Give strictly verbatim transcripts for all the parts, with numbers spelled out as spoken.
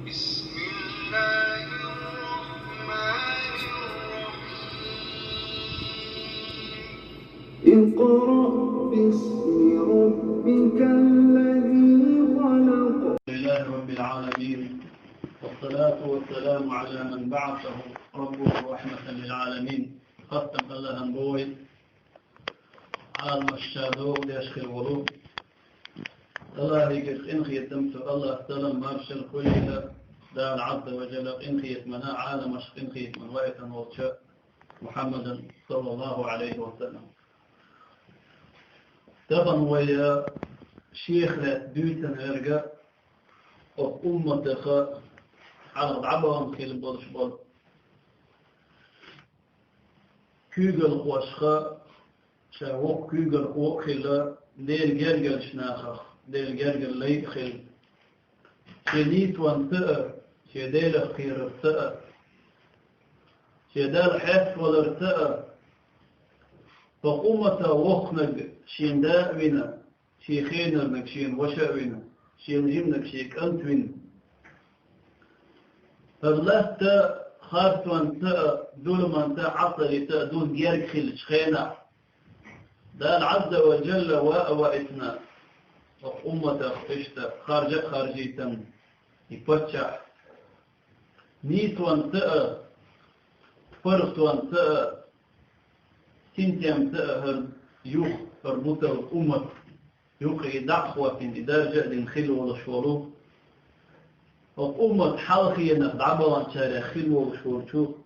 بسم الله الرحمن الرحيم. اقرأ باسم ربك الذي خلق. الحمد لله رب العالمين، والصلاة والسلام على من بعثه ربه رحمة للعالمين. Хастам Аллахьан бой, Ӏаламаш ша догӀу деш хир волу. Аллахьига къинхетам цу Аллахь салам маршал хуьлийла, Дала Ӏазза ва Жалла къинхетамна, Ӏаламаш къинхетамна вайтан волча Мухьаммадан, саллаллаху Ӏалайхи ва саллам. Тахана вай шех лаьтта дуьйцан верга, оха умматаха хьалха дӀабахана хила болуш болу куьйгалхошха, ша воккха куьйгалхо а хилла, Делан гергарчу нахах, Делан гергара лай а хилла. Шен нийсонца а, шен Делах кхерарца а, шен Далла хьеставаларца а, хӀокху уммата воккханиг шен да а вина, шен хенарниг шен ваша а вина, шен жиманиг шен кӀант а вина. ХӀара латта харцонца а, зуламанца а, Ӏасалица а дуза герга хиллачу хенахь, Дала Ӏазза ва Жалла ваа а ваийтина, хӀокху умматах иштта харжа а харжийтина и паччахь, нийсонца а, паргӀатонца а, синтемца а хӀара юха, хӀара бусалба уммат юха и дӀа а хӀоттийна, и даржа а дина хилла волуш волу, хӀокху уммат хьалхенах дӀабаханчарех хилла волуш волчу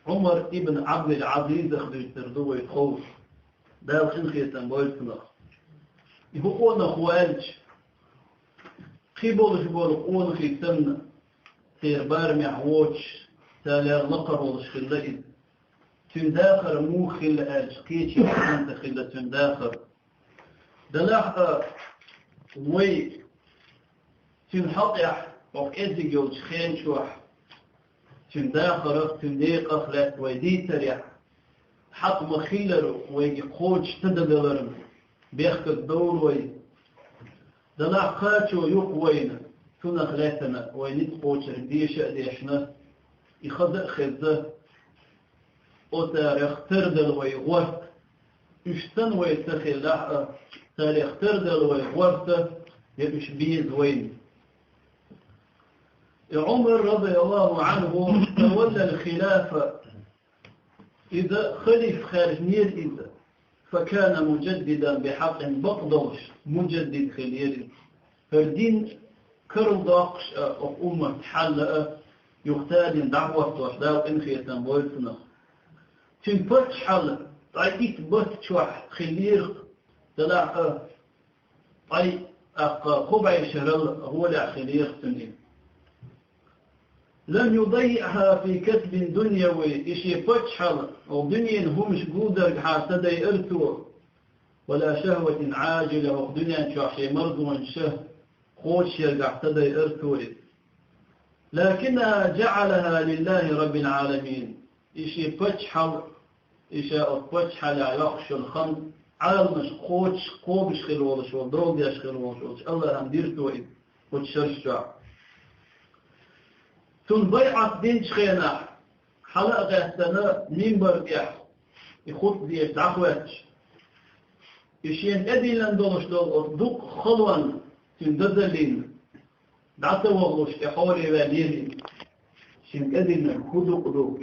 Ӏумар ибн Ӏабдул-Ӏазизах дуьйцур ду вай тхов, Дала къинхетам бойла цунах. И хӀун къонах ву аьлча, кхин болуш болу къонахий санна, церан барамехь воцуш, царах лакхара волуш хилла иза. Цуьнан дахар муха хилла аьлча, кхечу хӀуманца хилла цуьнан дахар. Делахь а, вай цуьнан хьокъехь, хӀокху кӀезиг йолчу хен чохь, цуьнан дахарах, цуьнан декъах лаьцна вай дийцарехь, хьакъ ма-хиллара вайга кхочуш ца дадаларна, бехказа довла вай. Делахь кхачо юха вайна, цунах лаьцна вай ницкъ кхочург деша а дешна, и хаза а хезна, оцарех тардала вай гӀорта, уьш санна вай ца хиллехь а, царех тардала вай гӀорта, я уьш беза вайна. И Ӏумар, радияллаху Ӏанху, таваллал хилафа, иза халифа хаьржинера иза, факана мужаддидан бихьакъин, бакъдолуш мужаддид хилира иза. ХӀара дин карладоккхуш а, оха уммат хьалла а, юха царна дӀахӀоттош, Дала къинхетам бойла цунах. Цуьнан паччахьалла ткъе итт баттахь хиллера, делахь а, ткъе, тӀаккха кхо бӀешарал гӀолехь хиллера цуьнан. Лам юдаййиъха фи касбин дуньяви, и шен паччахьалла, оха дуьненан хӀумаш гулдаргахьа ца дайара цо, ва ла шахватин Ӏажила, оха дуьнен чохь шен марзонаш кхочушъяргахь ца дайара цо иза. Лакиннаха жаӀалаха лиллахи раббил Ӏаламин. И шен паччахьалла, и ша оцу паччахьаллехь йоккхуш йолу хан Ӏаламаш кхочуш, кхобуш хила волуш волу, дола деш хила волуш волчу Аллахьан дира цо иза, оцу шарш чохь. Цунна байӀат динчу хенахь, хьала а гӀаьттина, минбар тӀехь и хутба деш дӀахӀоьттуш, и шена тӀедиллина долуш долу оцу дуккха халонна цуьнан дазаллина, дӀа ца вахалуш, тӀе хьоле ваьллера иза. Шен тӀедиллинарг хӀун дукъ ду?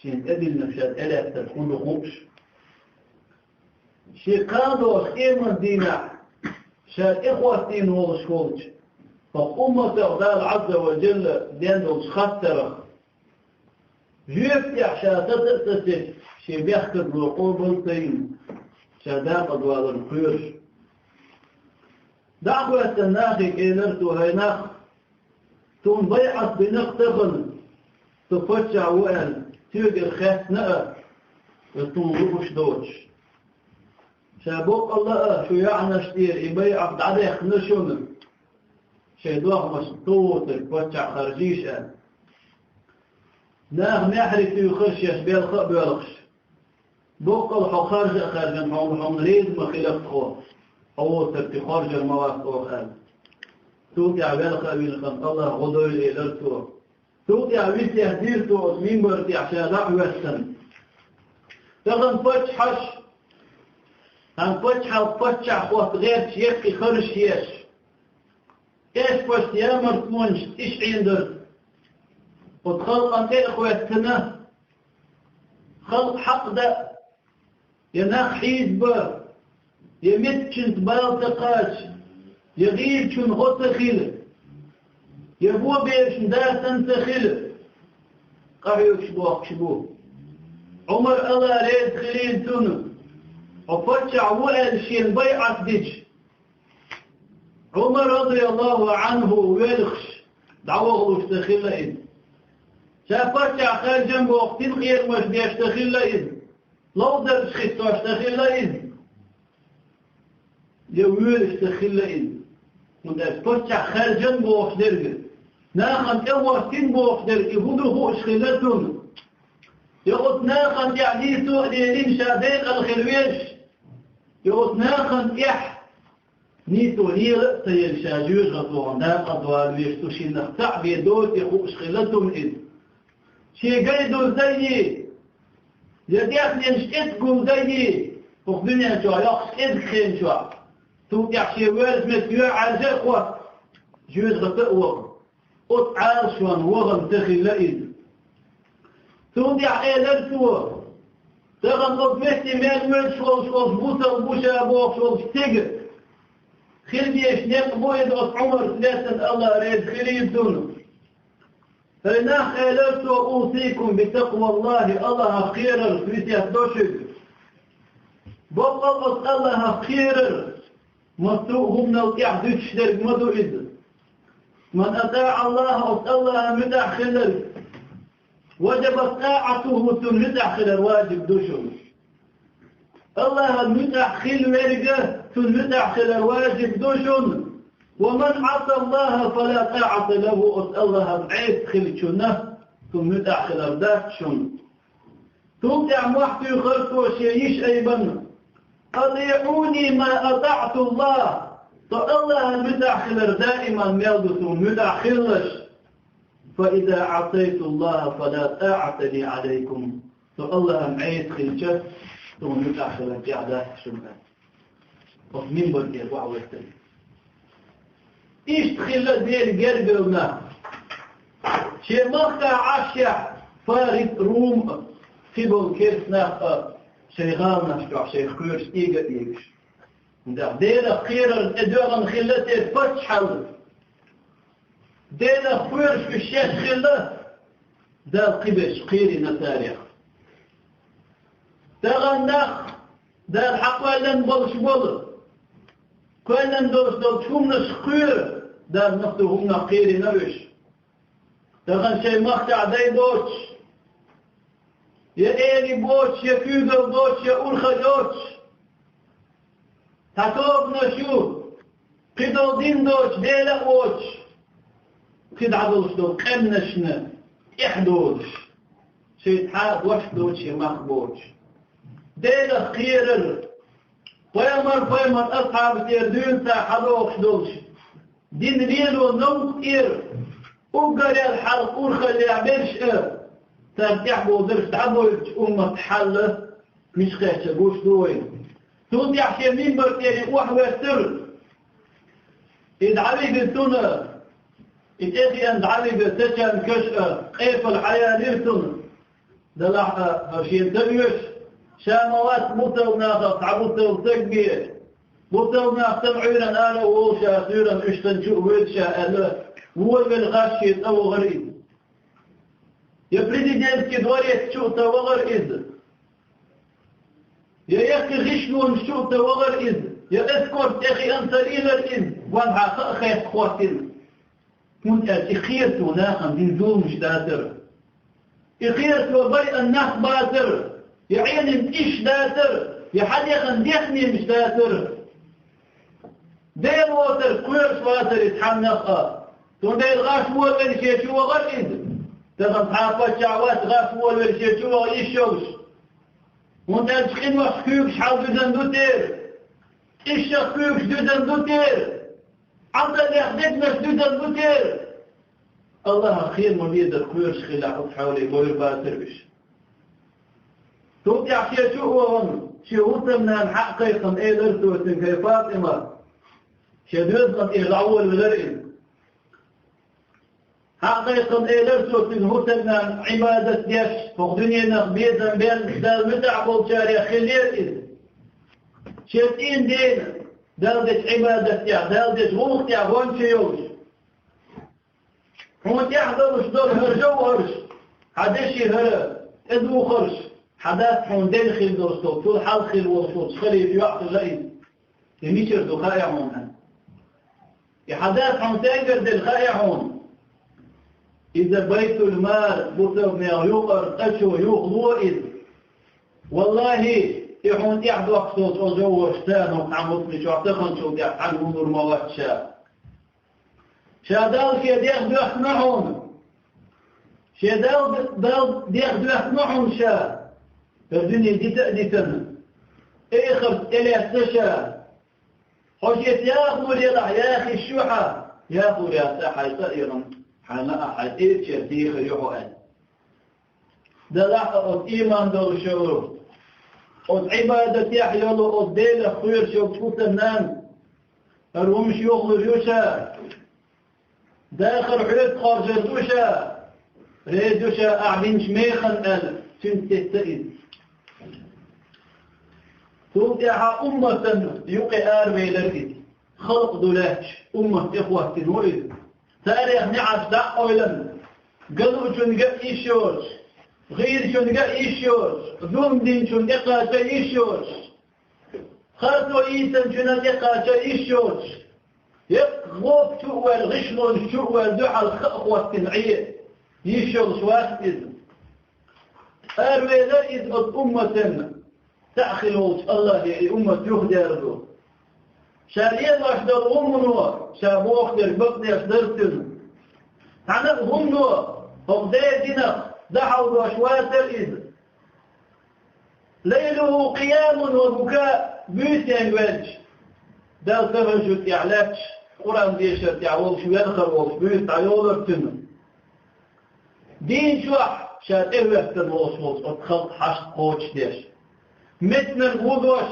Шен тӀедиллинарг ша тӀелаьцнарг хӀун ду хууш? Шен кхана долуш къемат дийнахь ша тӀехӀоттийна волуш волчу, хӀокху умматах Дала Ӏазза ва Жалла ден долчу хаттарах жоьпехь ша саца а ца сецна, шен бехказло къобал ца йина, ша дакъаза валарна кхоьруш. ДӀа а хӀоьттина нахе элира цо: хӀай нах, суна байӀат дина-кх тахана, со паччахь ву аьлла, соьгара хецна а, аса суна лууш доцуш. Ша боккъалла а шун яӀнаш тӀера и байӀат дӀадаьккхина шуна, шайн дохмашна со воцург паччахь харжийша аьлла. Наха маьхьарий туьйхира шаьш белха а боьлхуш. Боккъал хьо харжа а хаьржина, хьуна, хьуна реза ма хилахь тхо, хьо воцург тӀе хоржур ма вац оха аьлла. Цул тӀаьхьа велха а вилхина, Аллах гӀо дойла, элира цо. Цул тӀаьхьа весет дира цо оцу минбар тӀехь ша дӀа а хӀоьттина. Тахана паччахьаш, тхан паччахьалла паччахь хӀотта гӀерташ, яккхий харш еш, эшпашца, ямартлонашца иш Ӏийна дара. Оцу халкъана тӀе а хӀоьттина, халкъ хьакъ дан, я нах хьийзабан, я меттачуьнца бала ца кхача, я гӀийрачун гӀо ца хила, я боберашна дацан ца хила, къахьоьгуш бохкуш бу. Ӏумар, Аллах реза хилийла цунна, хьо паччахь ву аьлла шена байӀат дича, Ӏумар, радияллаху Ӏанху, воьлхуш, дӀавахалуш ца хилла иза. Ша паччахь хаьржина бохуш, динан кхерамаш деш ца хилла иза. Ловзарш хиттош ца хилла иза. Я воьлуш ца хилла иза. ХӀунда аьлча паччахь хаьржина бохуш дерг, нахана тӀе а хӀоттийна бохуш дерг, и хӀун ду хууш хилла цунна. Я оцу нахана тӀехь нийсо а лелийна ша декъала хила везаш, я оцу нахана тӀехь нийсо лела а ца елла ша жоьжахатохана дакъа а долуш, цу шиннах цхьаъ бен доций хууш хилла цунна иза. Шен гай дузза а йий, я даьхненаш кӀезиг гулдза а йий, хӀокху дуьнен чохь йоккхуш кӀезиг хен чохь, цул тӀаьхьа шен воьрза меттиг йоӀ Ӏаьржа а хӀотта, жоьжахата а ваха, оцу Ӏалашонна вахана ца хилла иза. Цул тӀаьхьа элира цо: «Тахана оцу метте мел воьдуш волуш волчу бусалба бу ша бохуш волчу стеган хила дезаш некъ бу иза оцу Ӏумарца лаьцна, Аллах реза хилийла цунна». ХӀай нах, элира цо, «усикум би такъваллахи», Аллахах кхерарца весет до шуьга. Боккъал оцу Аллахах кхерар массо а хӀуманал тӀехь дуьтуш дерг ма ду иза. Ман атаӀа Аллаха, оцу Аллахана муьтӀахь хилларг, важабат таӀатуху, цунна муьтӀахь хилар важиб ду шуна. Аллахана муьтӀахь хила верг, цунна муьтӀахь хилар важиб ду шуна. Ва ман Ӏаса Аллаха, фала таӀата лаху, оцу Аллахана Ӏеса хиллачунна цунна муьтӀахь хилар дац шуна. Цул тӀаьхьа мохь туьйхира цо шен йиша айбанна: «АтиӀуни ма атаӀту Аллах», со Аллахана муьтӀахь хилар даиман мел ду, суна муьтӀахь хилалаш. «Фа иза Ӏасайту Аллаха, фала таӀата ли Ӏалайкум». Со Аллахана Ӏеса хилча, суна муьтӀахь хилар тӀехь дац шуна. Оцу минбар тӀера охьавоьттина. Иштта хилла Делан гергара нах. Шен махкахь Ӏаш, Фарис, Рум а, кхиболу керста нах а шайн гӀаланаш чохь шайх кхоьруш, эга а эгаш. ХӀунда аьлча Делах кхерар тӀедоьгӀна хилла церан паччахьалла. Делах кхоьруш уьш шаьш хилла, Дала кхиберш кхерийна царех. Тахана нах, Дала хьакхоьллина болуш болу, кхоьллина долуш долчу хӀуманашка кхоьру, Дала массо а хӀуманах кхерийна уьш. Тахана шайн махкахь дай доцуш, я эли боцуш, я куьйгалла доцуш, я урхалла йоцуш, цхьа тобанаш ю, кхидолу дин доцуш, Дела а воцуш, кхидӀа долуш долу къаьмнашна тӀехь долуш, шайн цхьа а дош доцуш, я мах боцуш. Делах кхерар, пайхамар, пайхамар асхьабаш тӀера дуьйна цара хьадогӀуш долуш, дин лело новкъа тӀера, уггаре хьалха урхаллехь берш а, царна тӀехь болу дарш дӀабойлучу уммат хьал мича кхетча гуш ду вайна. Цул тӀаьхьа шен минбар тӀера охьавоьттира. И дӀавигира цунна, и тӀехиъна дӀавигира цечан каш а, къепала хьаялира цунна. Делахь а, хӀара шена ца оьшу, ша ма вац бусалба нахах цхьа бусалба стаг бен, бусалба нах санна Ӏуьйранна ара а волуш, ша суьйранна уьш санна чу а воьду ша аьлла, волавелла гӀаш шен цӀа вахара иза. Я президентский дворец чу а ца вахара иза, я яккхий гӀишлонаш чу а ца вахара иза, я эскорт тӀе хиъна ца лийлара иза, ванхьа хаа хетта хӀоттийна. ХӀунда аьлча и кхерар цо нахана дина зуламаш дацара. И кхерар цо байъина нах бацара, я Ӏелам тӀиш дацара, я хьадехна дехнемаш дацара. Дела воцург кхоьруш вацара иза цхьаннах а. Цундела гӀаш волавелла шен чу вахара иза. Тахана цхьа а паччахь вац гӀаш волавелла шен чу ваха йиш йолуш. ХӀунда аьлча къиношка куьйгаш хьал дуьзна ду церан. ТӀишшах куьйгаш дуьзна ду церан. Ӏа ца дехь дегнаш дуьзар бу тера. Аллахьах кхера ма безара кхоьруш хилла оцу хьоле, бовр бацара уьш. Цул тӀаьхьа шен чу а вахана, шен хӀусамнана хьа а кхайкхина, элира цо цуьнга: «ХӀай ПатӀима, шен доьзална тӀера дӀаволавелира иза». Хьа а кхайкхина, элира цо цуьнга: «ХӀусамнана Ӏибадат деш, хӀокху дуьненах безам бен, Далла муьтӀахь болчарех хилла иза. Шен цӀийнан дена Далла дечу Ӏибадат тӀехь, Далла дечу гӀуллакх тӀехь гӀоьнча йолуш. Хьуна тӀехь долуш долу хӀара жовхӀарш, хьан деши хӀара тӀедухарш, хьан дас хьуна делла хилла долуш долу, цул хьалха хилла волуш волчу халифан йоӀ хьажа иза. И мичара ду хаьа хьуна? И хьан дас хьуна стенгара делла хаьа хьуна? Иза Байтул-Мал, бусалбанех юкъара цӀа чу юхало иза. Валлахьи, и хьуна тӀехь дохкуш долчу оцу жовхӀаршца цхьана хӀокху цхьана муьтӀахь чохь таханчул тӀехь цхьаьнга хӀума лур ма вац ша». Ша Далла шен дегӀ доьхна хьуна. Шен Далла, Далла дегӀ доьхна хьуна ша. ХӀара дуьне дита а дитина, эхарт тӀелаьцна ша. Хьо шеца яхалур елахь, яхийша ю хьан, яхалур яц хьайн цӀа а йигӀна, хьайн лаахь, хьайн элчанан дехар ю хьо аьлла. Делахь а оцу ийман долуш йолу, оцу Ӏибадатехь йолу, оцу Делах кхоьруш йолу хӀусамнана, хӀара хӀумаш юхалур ю ша, дахар хьоьца хоржур ду ша, реза ю ша ахь бинчу механа аьлла, цуьнца тесна иза. Цул тӀаьхьа умматан юкъе аравелира иза. Халкъ ду лаьтташ, уммат тӀехӀоттийна ву иза. Царех неӀарш дӀа а къойлина, галучуьнга а йиш йоцуш, гӀийрачуьнга а йиш йоцуш, зулам динчунна тӀекхача йиш йоцуш, харцо йийцинчунна тӀекхача йиш йоцуш, яккха гӀопа чу а ваьлла, гӀишлонаш чу а ваьлла, дуьхьал ха а хӀоттийна Ӏе йиш йолуш вац иза. Аравелира иза оцу умматана. Цхьаъ хилла волчу Аллахье и уммат юхадер ду. Ша лелош долу хӀумано ша боху дерг бакъдеш дара цуьнан. Цхьана а хӀумано хӀокху Делан динах дӀахьалдош вацара иза. «Лайлуху къиямун ва букаъ», буьйсанна ваьлча, Далла тахажжуд тӀехь лаьтташ, Къуръан дешар тӀехь волуш, велхар волуш буьйса дӀайолура цуьнан. Дийна чохь ша тӀехӀоьттина волуш волчу оцу халкъан хьашт кхочушдеш, меттаниг вузош,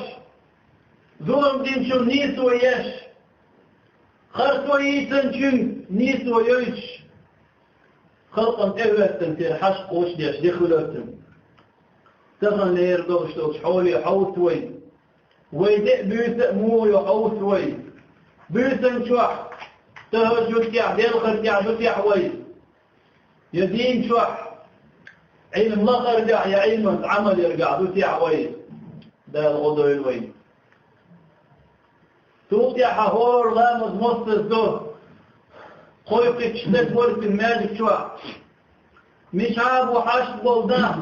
зулам динчунна нийсо еш, харцо йийцинчуьнга нийсо йойтуш, халкъана тӀехӀоьттина церан хьашт кхочушдеш де хуьлура цуьнан. Тахана лерина долуш долчу хьоле хьовса вай. Вай де а, буьйса а муха йо хьовса вай. Буьйсанна чохь тахажжуд тӀехь, велхар тӀехь ду техьа вай? Я дийна чохь Ӏилма лахаргахь, я Ӏилманца Ӏамал яргахь ду техьа вай? Дала гӀо дойла вайна. Цул тӀаьхьа хӀора ламаз мостаза до, кхойкхуьйтуш стаг вара цуьнан маьждиг чохь. Мичахь а бу хьашт болу нах,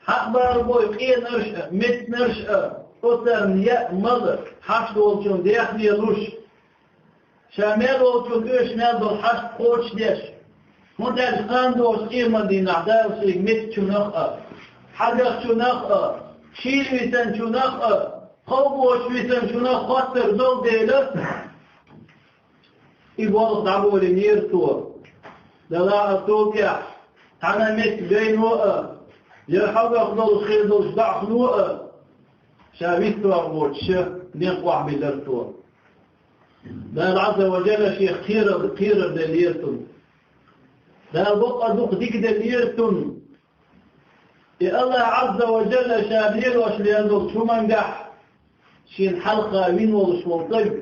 хьакъ бала бойу къенарш а, меттанарш а, оцарна яа, мала, хьашт волчунна дехне луш, ша мел волчунна оьшуш мел долу хьашт кхочушдеш, хӀунда аьлча кхана догӀучу къеман дийнахь Дала шайга меттачунах а, хьагӀчунах а, шийла висанчунах а, кховбочуш висанчунах а хоттур долу дела, и болх дӀаболийнера цо. Дала а цул тӀехь цхьана а метта гайно а, я хьагӀ долуш хир долуш даьхно а, ша вист воцуш некъ охьабиллира цо. Дала Ӏазза ва Джалла шех кхерар, кхерар деллера цунна. Дала бакъ а дукха дика деллера цунна. И Аллах Ӏазза ва Джалла ша лелош лелла долчу хӀумангахь шена хьалха вина волуш волу стаг,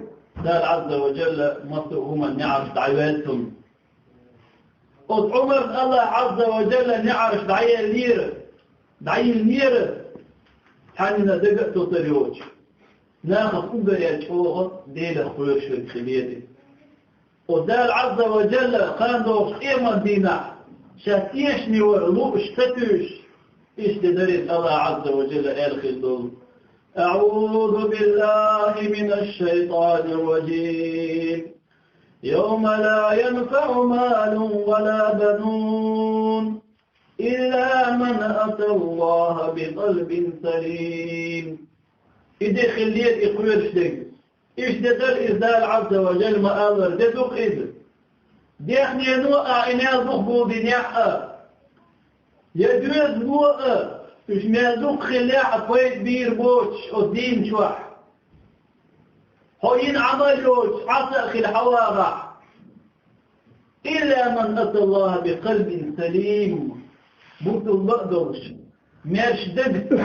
Дала Ӏазза ва Джалла массо а хӀуманна неӀарш дӀайоьллу цунна. Оцу Ӏумарна Аллах Ӏазза ва Джалла неӀарш дӀаеллера, дӀайиллинера, цхьанна дага а тосар йоцуш, нахах уггаре чӀогӀа Делах кхоьруш верг хилира. Оцу Дала Ӏазза ва Джалла кхана догӀучу къеман дийнахь ша тешаме вара лууш, сатуьйсуш, иштта де дара иза. Аллах Ӏазза ва Джалла аьлла хилла долу: أعوذ بالله من الشيطان الرجيم. يوم لا ينفع مال ولا بنون إلا من أتى الله بقلب سليم. И де хиллера и кхоьруш дерг. Иштта дара иза, Дала Ӏазза ва Жалла ма-аллара, де ду-кх иза. Дехнено а, и мел дукха гулдинехь а, я доьзало а, уьш мел дукха хиллехь а, пайда бийр боцуш оцу дийна чохь. Хьо йина Ӏамал йоцуш Ӏаса а хилла хьо вагӀахь. «Илла ман аталлахӀа бикъалбин салим». Бусалба а долуш, маьрша дагца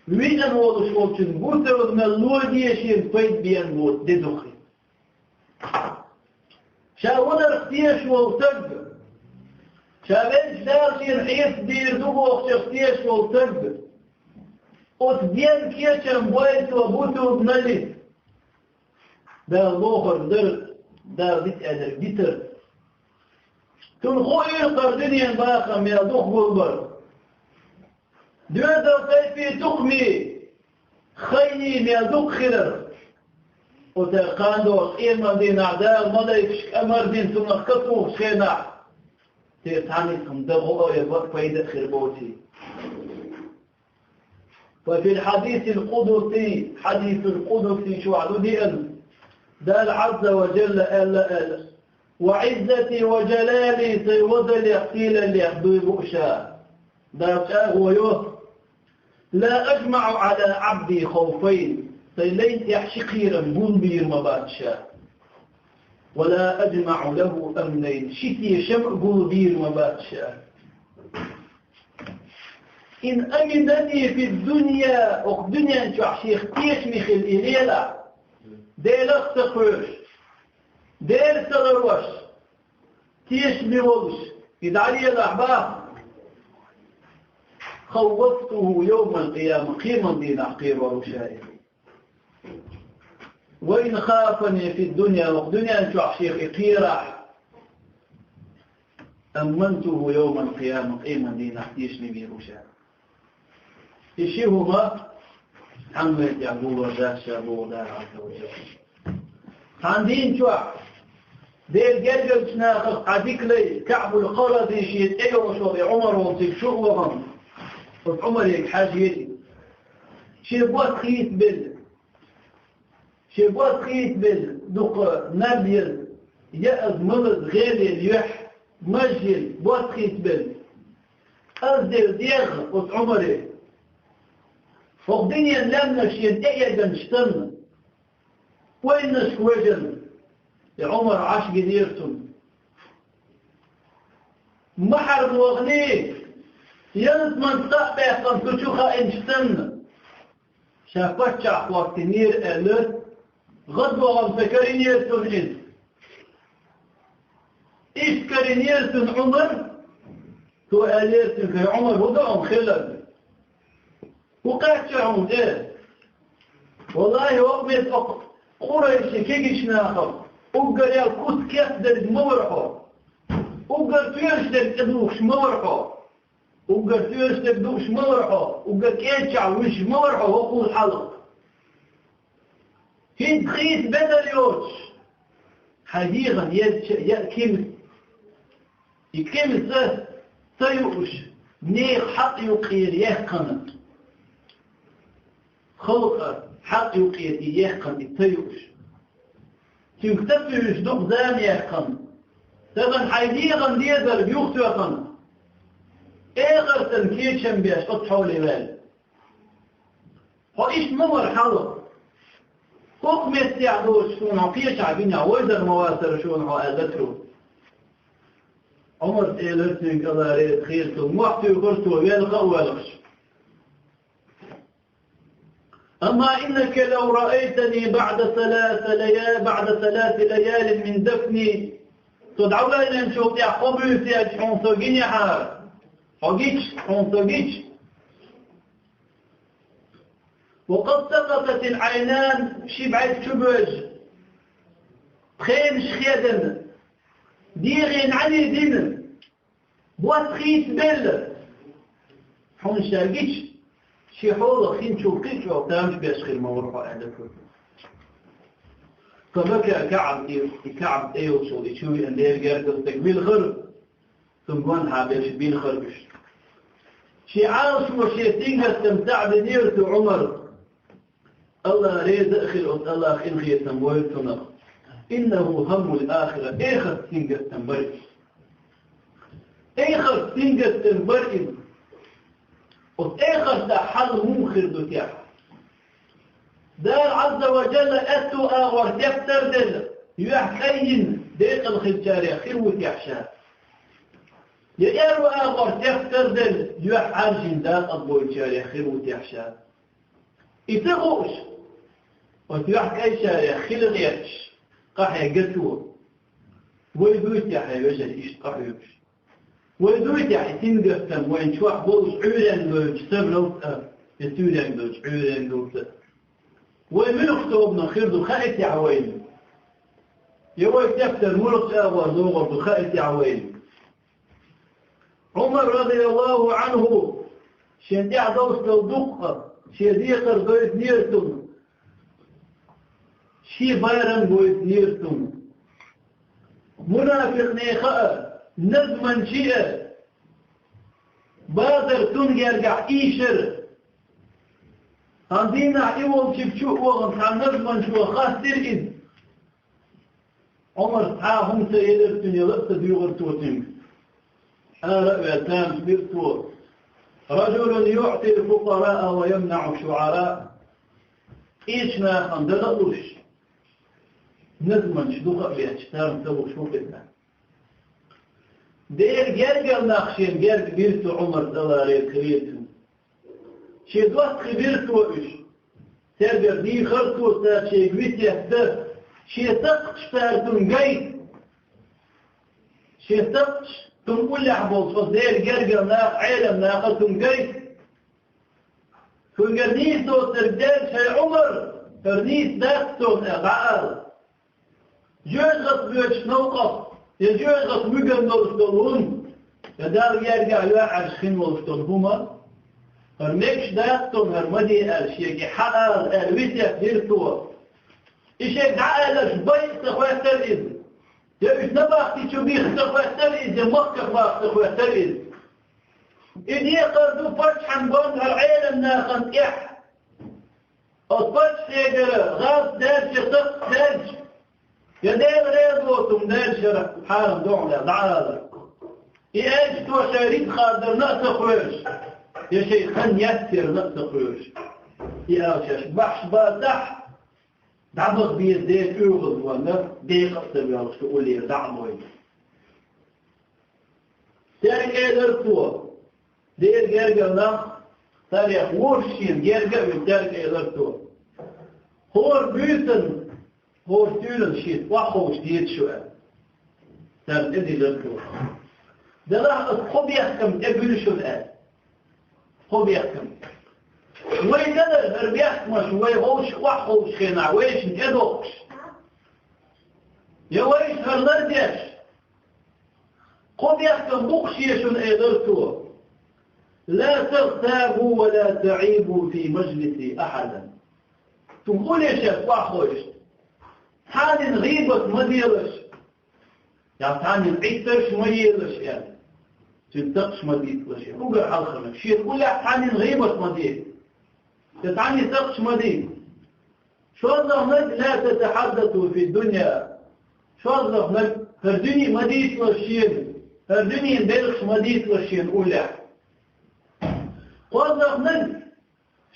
виъна волуш волчун бусалба мел ло де шена пайда бен воцу де ду-кх иза. Ша валарх тешаш волу стаг, ша велча Дала шена хьесап дийр ду бохучух тешаш волу стаг, оцу ден кечам бойла цо бусалбаналлица. Дала бохург дар, Дала дита аьлларг дитар. Цунна хуийла кхара дуьненан бахам мел дукха гулбар. Доьзал тайпе тукхаме, хайи мел дукха хилар. Оцара кхана догӀучу къеман дийнахь Дала малайкашка амар дина цунах катухучу хенахь, церан цхьаннех-м дан гӀо а, я бакъ пайда а хир боций. Ва фил хьадисил къудси, хьадисул къудси чохь ду деана, Дала Ӏазза ва Жалла аьлла аьлла: «Ва Ӏиззати ва жалали», сайн вазалех, сийлаллех дуй бу ша. Дала чӀагӀо йо: «Ла ажмаӀу Ӏала Ӏабди хавфайн», сайн лайна тӀехь ши кхерам гулбийр ма бац ша. «Ва ла ажмаӀу лахӀу амнайн», ши тешам а гулбийр ма бац ша. «Ин аминани фид-дунья», оха дуьнен чохь шех тешаме хилла и лелахь, Делах ца кхоьруш, Дела ца ларош, тешаме волуш, и дӀалелахь бах, «хаввафтухӀу йовмал-къияма», кхеман дийнахь кхеро ву ша и. «Ва ин хафани фид-дунья», оха дуьнен чохь шех и кхерахь, «аммантухӀу йовмал-къияма», кхеман дийнахь тешаме вийр ву ша. И ши хӀума цхьана метте гулор дац ша, боху Дала Ӏазза ва Жалла. Цхьана дийна чохь Делан гергарчу нахах цхьа дика лай, КаӀбул Къарази, шен тӀе йолуш волу и Ӏумар волу цига шу а вахана, оцу Ӏумаре хьаьжира. Шен бос хийцабелла. Шен бос хийцабелла, дукха наб еза, яаза, малаза, гӀелъелла юьхь, маж елла, бос хийцабелла. Къаздина дегӀ оцу Ӏумаре. ХӀокху дуьненан лаьмнаш шена тӀеэгнача санна, вайнашка вежарна, и Ӏумар Ӏаш гинера цунна. Ма хьарма вахана, ялсаманца кхаъ баьккхина цу чу хаийнача санна, ша паччахь хӀоттийнера аьлла, гӀадвахана ца карийнера цунна иза. Иштта карийнера цунна Ӏумар, цо аьллера цуьнга: «ХӀай Ӏумар, хӀун до хьуна хилар?» «ХӀун кхаьчна хьуна тӀе?» «Валлахьи, хӀокху метта оцу Къурайши кегийчу нахах уггар ял куц кестадерг ма вара хьо. Уггар тоьшадерг тӀедухуш ма вара хьо. Уггар тоьшадерг дууш ма вара хьо. Уггар кӀелчахь вуьжуш ма вара хьо хӀокхул хьалха. ХӀинца хийца бедар йоцуш, хьайн дегӀан езача яа кемас. И кемас ца юуш, нехан хьакъ юкъера яьккхина. Халкъан хьакъ юкъера и яьккхина, и ца юуш. Цуьнга ца туьйсуш дукха зама яьккхина. Тахана хьайн дегӀан дезарг юхатоьхна, эхартан кечам беш оцу хьоле ваьлла. Хьо иштта ма вара хьалха. ХӀокху меттехь доцуш суна хьо кхечахь гинехь, вайзар ма вацара шуна хьо», аьлла цо. Ӏумарс элира цуьнга, Аллах реза хуьлда цунна, мохь туьйхира цо, велха а воьлхуш: «Амма иннака лав раайтани баӀда саласа лая-, баӀда саласи лаялин мин дафни». Со дӀаваьллинчул тӀаьхьа хьо буьйса яьлча хьуна со гинехьара, хьо гича, хьуна со гича. «Ва къад сакъататил Ӏайнан», ши бӀаьрг чу боьжна, пхенаш хедана, дегӀе нӀаьне дина, бос хийцабелла. Хьуна ша гича, шен хьолах хинчул кхин а чӀогӀа тамаш беш хир ма вара хьо, аьлла цо. Фабака КаӀб, и КаӀб тӀе йолчул и чу веана Делан гергара стаг вилхира. Цуьнан гонаха берш билхира уьш. Шен Ӏалашо, шен сингаттам схьадинера цу Ӏумара. Аллах реза а хир оцу Аллах къинхетам бойла цунах. إنه هم الآخرة, эхарт сингаттам бара иза. Эхарт сингаттам бара иза. Оцу эхартахь хьал муха хир ду техьа? Дала Ӏазза ва Джалла аьтту агӀор тептар делла, юьхь кӀаййина декъала хиллачарех хир ву техьа ша? Я аьрру агӀор тептар делла, юьхь Ӏаьржина дакъа бойтучарех хир ву техьа ша? И ца хууш, оцу юьхь кӀайчарех хила гӀерташ, къахьегна цо. Вай дуй техьа, хьайн вежарий, иштта къахьоьгуш? Вай дуй техьа и сингаттам вайна чохь болуш Ӏуьйренга дойтуш сабралц а, я суьйренга дойтуш Ӏуьйренгалц а? Вай муьлхачу тобанах хир ду хаий техьа вайна? Я вай тептар муьлхачу агӀор догӀур ду хаий техьа вайна? Ӏумар, радияллаху Ӏанху, шен тӀаьхьа долуш долу дуккха, шен декхар дойтинера цунна, шен барам гойтинера цунна. Мунафикъ нехан а, назманчийн а базар цунна гергахь ийшира. Цхьана дийнахь и волчуьнга чу а вахана, цхьана назманчо хаттира иза. Ӏумар, цхьа а хӀума ца элира цуьнан, яла а ца дуьйгӀира цо цуьнга. Ара а ваьлла, тамаш бира цо: رجل يعطي الفقراء ويمنع الشعراء. Кхечу нахана дала а луш, назманчаш дукха а бетташ, царна ца луш ву иза. Делан гергара нах шена герга бира цу Ӏумарца, Дала реза хилийла цунна. Шен доттагӀий бира цо уьш. Цаьргара дийхира цо, цара шега весет дан, шен сакхташ цара цунна гайта. Шен сакхташ, цунна уллехь болчу оцу Делан гергара наха, Ӏелам наха цунна гайта. Цуьнгара нийса доцург даьлча: «ХӀай Ӏумар, хӀара нийса дац суна», — аьлла, дӀаала. Жоьжахати боьдуш новкъа, я жоьжахати муьган долуш долу хӀума, я Далла гергахь юьхьӀаьржа хин волуш долу хӀума, хӀара мегаш дац суна, хӀара ма де аьлла, шега хьаала аьлла, весет дира цо. И шега дӀааьлларш байа ца хӀоьттира иза. Я уьш набахти чу бийха ца хӀоьттира иза, я махках баха ца хӀоьттира иза. И декхар ду паччахьан гонахара Ӏелам нахана тӀехь. Оцу паччахьегара гӀазот даьлча, сакхт даьлча, я Дела реза воцург даьлча, хӀара хьарам ду хьуна аьлла, дӀаала. И аьлча цо шайн рицкъа дарна а ца кхоьруш, я шайн хан еттарна а ца кхоьруш. И аьлла шаьш бахьаш бацахь, дӀабаха беза Делан оьгӀазвахана, декъа а ца воьлхуш ду уллера дӀа а лойла. Цаьрга элира цо: «Делан гергара нах, царех вуьйш шена герга а вуьйш», — цаьрга элира цо. «ХӀора буьйсанна, хӀора суьйранна шеца охьаховша деза шу», — аьлла. Царна тӀедиллира цо: «Делахь аса кхо бехкам тӀебуьллу шуна», — аьлла. Кхо бехкам. Вай ца дара хӀара бехкамаш, вай вовшашка охьаховшучу хенахь, вайшинна тӀедоккхуш. Я вайша хӀара лардеш. Кхо бехкам бу-кх шен шуна, элира цо: «لا تغتابوا ولا تعيبوا في مجلسي أحدا». Цунна уллехь шаьш охьаховшаш. Цхьаннан гӀийбат ма делаш. Я цхьаннан Ӏиттарш ма елаш, аьлла. Цуьнан сакхташ ма дийцалаш, аьлла. Уггар хьалхарниг, шена уллехь цхьаннан гӀийбат ма де. Я цхьаннан сакхташ ма дийца. ШозлагӀниг: «لا تتحدثوا في الدنيا». ШозлагӀниг: хӀара дуьне ма дийцалаш шена, хӀара дуьненан белхаш ма дийцалаш шена уллехь. КхозлагӀниг: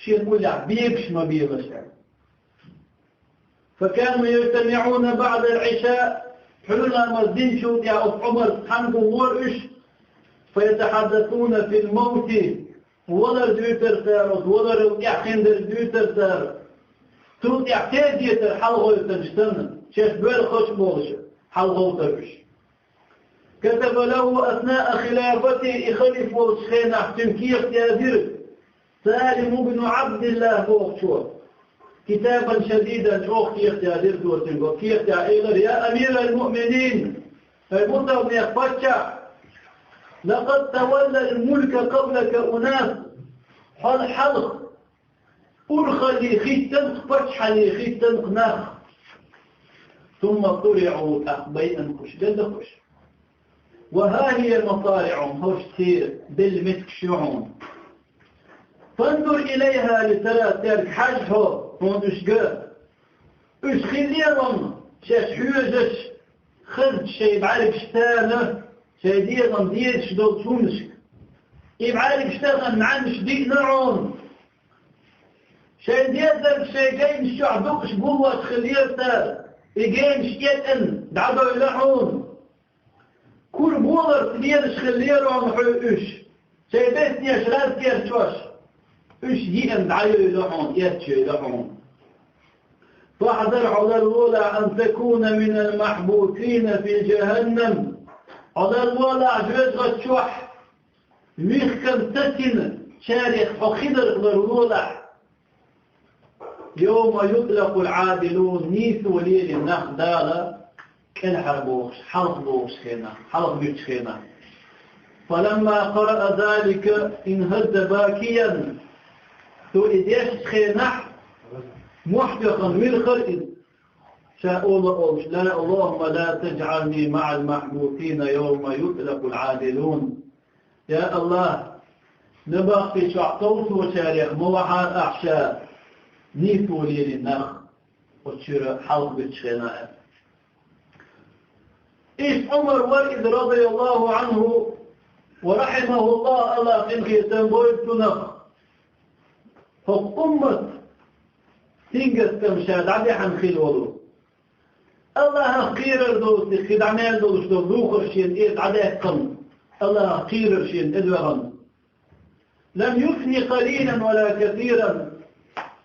шена уллехь бегаш ма белаш, аьлла. «فكانوا يجتمعون بعد العشاء». Пхьуьлламаз динчул тӀаьхьа оцу Ӏумарца цхьаьна гуллора уьш. «فيتحدثون في الموت». Валар дуьйцура цара, оцу валарал тӀаьхьа хиндерг дуьйцура цара. Цул тӀаьхьа тезетар хьалагӀовттанаш санна, шаьш боьлхуш а болуш, хьалагӀовттура уьш. «كتب له أثناء خلافته», и халифа волчу хенахь цуьнга кехат яздира Салим ибн Абдилла бохучо. «كتابا شديدا», чӀогӀа кехат яздира цо цуьнга. Кехатехь элира: «يا أمير المؤمنين, хӀай мусалнех паччахь, لقد تولى الملك قبلك أناس». Хьол хьалха урхалле хӀиттина-кх, паччахьалле хӀиттина-кх нах. «ثم قرعوا», тӀаккха байина-кх уьш, белла-кх уьш. «وها هي مصارعهم», хӀорш церан белла меттигаш ю хьуна. «فانظر إليها لترى», цаьрга хьажа хьо, хьуна уьш ган. Уьш хиллера хьуна шаьш хьоьжуш, хазачу шайн бӀаьргашца, шайн дегӀан дезаш долчу хӀуманашка. И бӀаьргаш тахана маьӀнаш диъна хьуна. Шайн дезарг шайн генаш чохь дукхаш гуллош хиллера цара, и генаш этӀина дӀадевлла хьуна. Кура боларца лелаш хиллера хьуна уьш, шайн беснеш гӀазкхерчош, уьш йиъна дӀайевлла хьуна, эццайовлла хьуна. فاحذر, хьо ларлолахь, أن تكون من المحبوسين في جهنم. Хьо ларлолахь жоьжахати чохь вихкина сацийначарех хьо хиларх ларлолахь. يوم يطلق العادلون, нийсо лелийна нах Дала кӀелхьарбохуш, хьалхабохучу хенахь, хьалхабуьттучу хенахь. فلما قرأ ذلك انهز باكيا. Цо и дешначу хенахь мохь тоьхна вилхира иза, ша ола олуш: لا، اللهم لا تجعلني مع المحبوسين يوم يطلق العادلون. Я АллахӀ, набахти чохь товсочарех ма вахьара ахь ша, нийсо лелийна нах, оцу чуьра хьалхабуьттучу хенахь. Иштта Ӏумар вара иза, رضي الله عنه ورحمه الله, АллахӀ къинхетам бойла цунах. ХӀокху уммат сингаттам ша дӀадехьна хилла волу. АллахӀах кхерар доцург, кхин дӀа мел долуш долу духар шена тӀера дӀадаьккхина, АллахӀах кхерар шена тӀедоьгӀна. لم يفن قليلا ولا كثيرا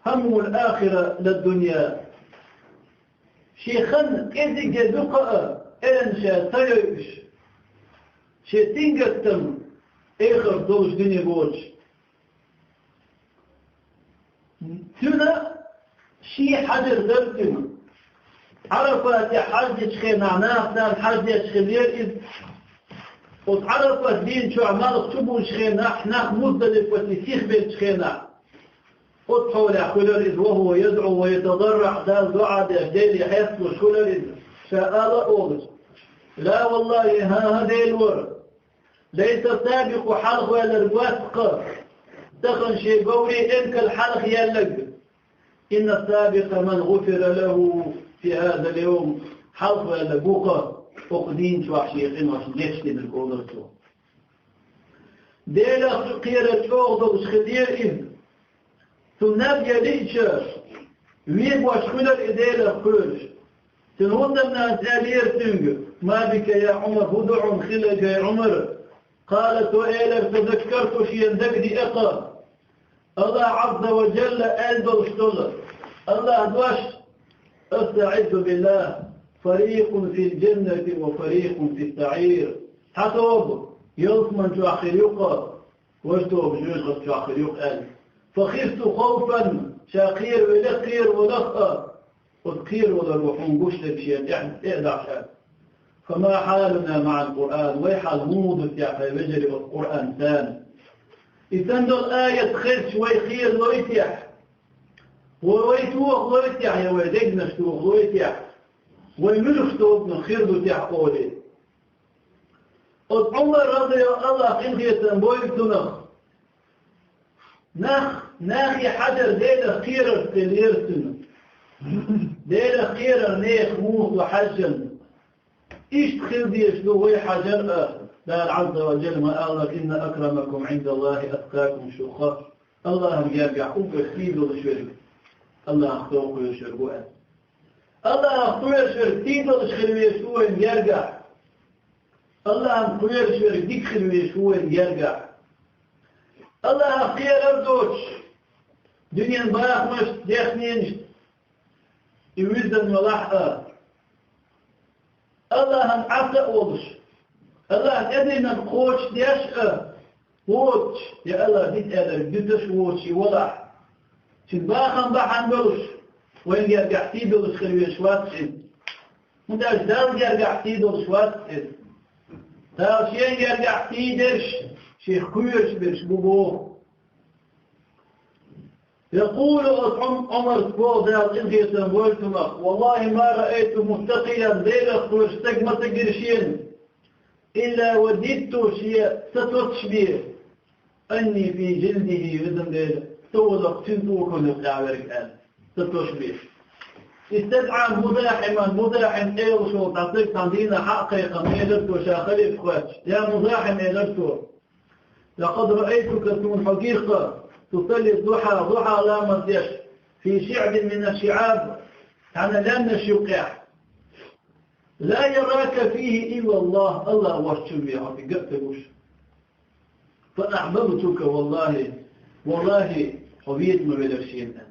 همه الآخرة لا الدنيا. Шен хан кӀезиг я дукха а, эрна ша ца йойуш, шен сингаттам эхарт долуш дуьне боцуш. Цуьнан шен хьажар дара цуьнан. Ӏарафате хьаждечу хенахь нахана хьаждеш хиллера иза. Оцу Ӏарафат дийна чохь малх чубузучу хенахь, нах Муздалифате сихбеллачу хенахь, оцу хьолехь хуьлура иза, وهو يدعو ويتضرع, Далла доӀа деш, Деле хьесталуш хуьлура иза, ша ала а олуш: لا والله, хӀан-хӀа, Дела вара, ليس السابق, хьалхаваьлларг вац-кха, тахана шен говрийн эмкал хьалха яьлларг. إن السابق من غفر له في هذا اليوم, хьалхаваьлларг ву-кха, хӀокху дийна чохь шен къиношна гечдинарг, олура цо. Делах кхерар чӀогӀа долуш хиллера иза. Цунна наб ян лиъча, вегош хуьлура и Делах кхоьруш. Цуьнан хӀусамнанас аьллера цуьнга: ما بك يا عمر, хӀун ду хьуна хилларг, ай Ӏумар? قال, цо элира: تذكرت, шена дагадеара-кха АллахӀ Ӏазза ва Джалла аьлла долуш долу АллахӀан дош: أستعذ بالله, فريق في الجنة وفريق في السعير. Цхьа тоба ялсамани чохь хир ю-кха, важа тоба жоьжахати чохь хир ю-кха аьлла. فخفت خوفا, ша кхеравелира, кхеравелира-кха, оцу кхеравалар ву хьуна гуш дерг шена тӀе а дахьа. فما حالنا مع القرآن, вай хьал муха ду техьа, хӀай вежарий, оцу Къуръанца? И санна долу аят хезча, вай кхералой техьа? Вай, вай тохалой техьа, я вай дегнаш тохалой техьа? Вай муьлхачу тобанах хир ду техьа олий? Оцу Ӏумар, радияллаху, АллахӀ къинхетам бойла цунах. Нах, нахе хьажар Делах кхерарца хиллера цуьнан. Делах кхерар нехан муха ду хьаьжжина. Иштта хила дезаш ду вай хьажар а, Дала Ӏазза ва Джалла ма-аллара: إن أكرمكم عند الله أتقاكم, шух АллахӀан гергахь уггар сий долуш верг АллахӀах тов кхоьруш верг ву аьлла. АллахӀах кхоьруш верг сий долуш хила везаш ву вайн гергахь. АллахӀан кхоьруш верг дика хила везаш ву вайн гергахь. АллахӀах кхерар доцуш, дуьненан бахамашца, дехненашца и вуьззина валахь а, АллахӀан Ӏаса а волуш, АллахӀан тӀедиллинарг кхочушдеш а воцуш, я АллахӀ дита аьлларг дуьтуш а воцуш и валахь, цуьнан бахам бахьана долуш, вайн гергахь сий долуш хила везаш вац иза. ХӀунда аьлча Далла гергахь сий долуш вац иза. Дала шен гергахь сий дерш, шех кхоьруш берш бу боху. يقول, оцу Ӏум-, Ӏумарс боху, Дала къинхетам бойла цунах: والله ما رأيت متقيا, Делах кхоьруш стаг ма ца гира шена, إلا وددت, шен сатоцуш бен, أني في جلده, везан Дела, со валахь цуьнан тӀохалла юкъахь верг аьлла. Ца тосуш беш. استدعى مزاحما, Музахьим элча волча цхьан дийнахьа хьа а кхайкхина, элира цо, ша халифа хоьттуш: «Я Музахьим, — элира цо, — لقد رأيتك, суна хьо гира-кх, تصلي الضحى, духьа ламаз деш, في شعب من الشعاب, цхьана лаьмнаш юкъехь. لا يراك فيه إلا الله, АллахӀ воцчунна бен хьо цигга а ца гуш. فأحببتك والله, валлахӀи, хьо веза ма велира шена».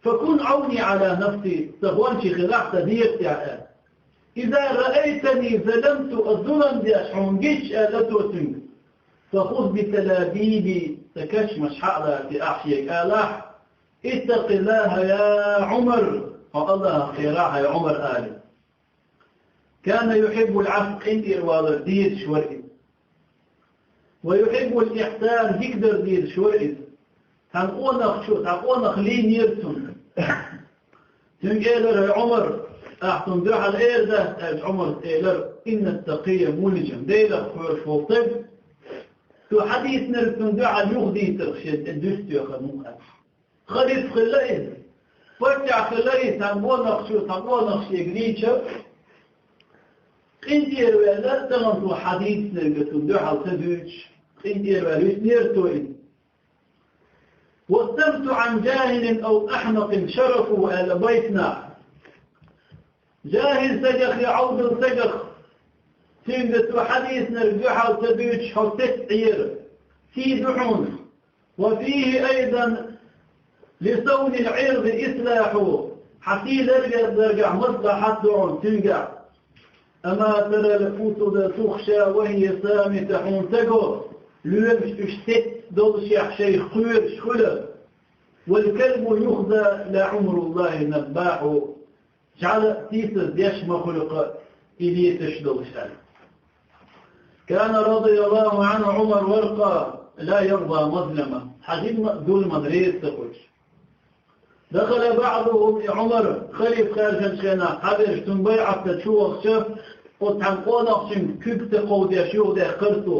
«فكن عوني على نفسي, сан гӀончий хилахь сан дегӀа тӀехь, — аьлла. — إذا رأيتني ظلمت, ас зулам деш хьуна гича, — аьлла цо цуьнга, — فخذ بتلابيبي, сан кашамаш хьа а лаций ахь шега, алахь: اتق الله يا عمر, хьо АллахӀах кхерахь, хӀай Ӏумар», — алий. كان يحب العفو, къинтӀера валар дезаш вара иза. ويحب الإحسان, дика дар дезаш вара иза. Цхьана къонахчо, цхьа къонах лийнера цунна. Цуьнга элира: «ХӀай Ӏумар, ахь цунна дуьхьал эр дац?» — аьлча, Ӏумара элира: «إن التقي منجى, Делах кхоьруш волу стаг, цо хьадийцинарг цунна дуьхьал юхадийцарх шен тӀе дуьстехьа мукъа». Халифа хилла иза, паччахь хилла иза, цхьана къонахчо, цхьа къонах шега лийча, къинтӀера ваьлла, тахана цо хьадийцинарг цунна дуьхьал ца дуьйцуш, къинтӀера ваьлла виснера цо иза. «والسكت عن جاهل أو أحمق شرفه», — аьлла байтанахь. ЖахӀил стагах я Ӏовдал стагах цуьнга цо хьадийцинарг дуьхьал ца дуьйцуш хьо сецна Ӏер, сий ду хьуна. «وفيه أيضا لصون العرض إصلاح», хьан сий ларбеш даргахь маслахьат ду хьуна цуьнгахь. «أما ترى الأسد تخشى وهي صامتة», хьуна ца го, лоьмаш уьш сецна доллушехь шайх кхоьруш хуьлу. «والكلب يخزى لعمر الله نباح», жӀаьла сийсаз деш ма хуьлу-кх и леташ долуш аьлла. «كان رضي الله عنه», Ӏумар вара-кх, «لا يرضى مظلمة», хьан жимма а зуламна реза ца хуьлуш. «دخل بعضهم», и Ӏумар халифа хаьржинчу хенахь, цхьаберш цунна байӀат дан чу вахча, оцу цхьана къонахчуьнга куьг ца кховдеш юхадаьккхира цо.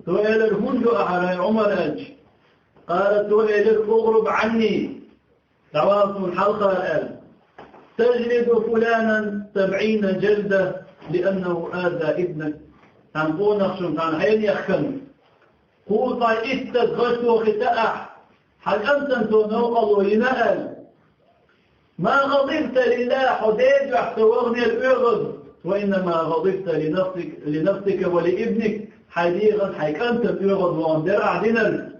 Цо элира: «ХӀунда ю ахьа, хӀай Ӏумар?» — аьлча, قال, цо элира: «اغرب عني, дӀавала суна хьалхара», — аьлла. «تجلد فلانا سبعين جلدة لأنه آذى ابنك». Цхьана къонахчунна, цхьана хьенехан, кхузткъе итт стаг гӀаш тохийта ахь, хьан кӀантана цо новкъарло йина аьлла. «ما غضبت لله», хьо Делан дуьхьа ца ваханера оьгӀаз, «وإنما غضبت لنفسك، لنفسك ولابنك», хьайн дегӀан, хьайн кӀантан оьгӀаз вахана дара ахь динарг.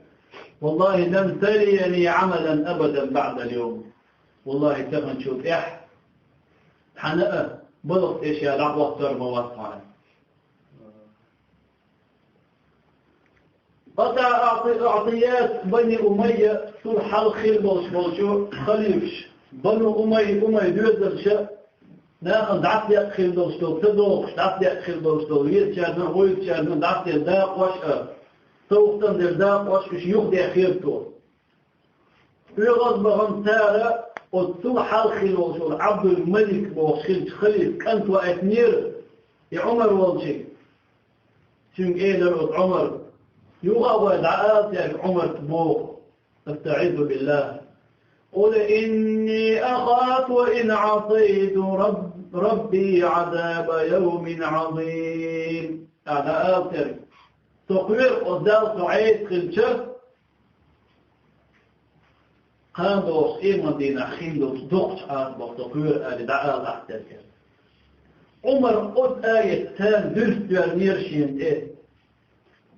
«والله لن تليني عملا أبدا بعد اليوم». Валлахи, таханчул тӀаьхьа цхьана а балха тӀе ша дӀахӀоттор ма вац хьо. Къатаъ Аъти-, Аътияс Бани Умайя, цул хьалха хилла болуш болчу халифаш, Бану Умайя, Умайя доьзалша, нахана дӀасадекъа хилла долуш долу, ца догӀуш дӀасадекъа хилла долуш долу, везачарна а, вуьйцучарна а дӀасаделла дакъош а, совгӀатана делла дакъош а, уьш юхадаьхира цо. ОьгӀаз бахана цара оцу цул хьалха хилла волуш волу Ӏабдул-Малик бохуш хиллачу халифан кӀант ваийтинера и Ӏумар волчуьнга. Цуьнга элира оцу Ӏумара: «Юха а вай дӀаала цаьрга, Ӏумарта боху, أستعيذ بالله: قل إني أخاف إن عصيت رب، ربي عذاب يوم عظيم». ТӀаккха дӀаала цаьрга: «Со кхоьру оцу Далла со Ӏеса хилча, кхана догӀучу къематдийнахь хин долчу доккхачу Ӏазапах со кхоьру», — аьлла, дӀаала ахь цаьрга. Ӏумар оцу аят царна дуьрста доьллинера шена тӀе: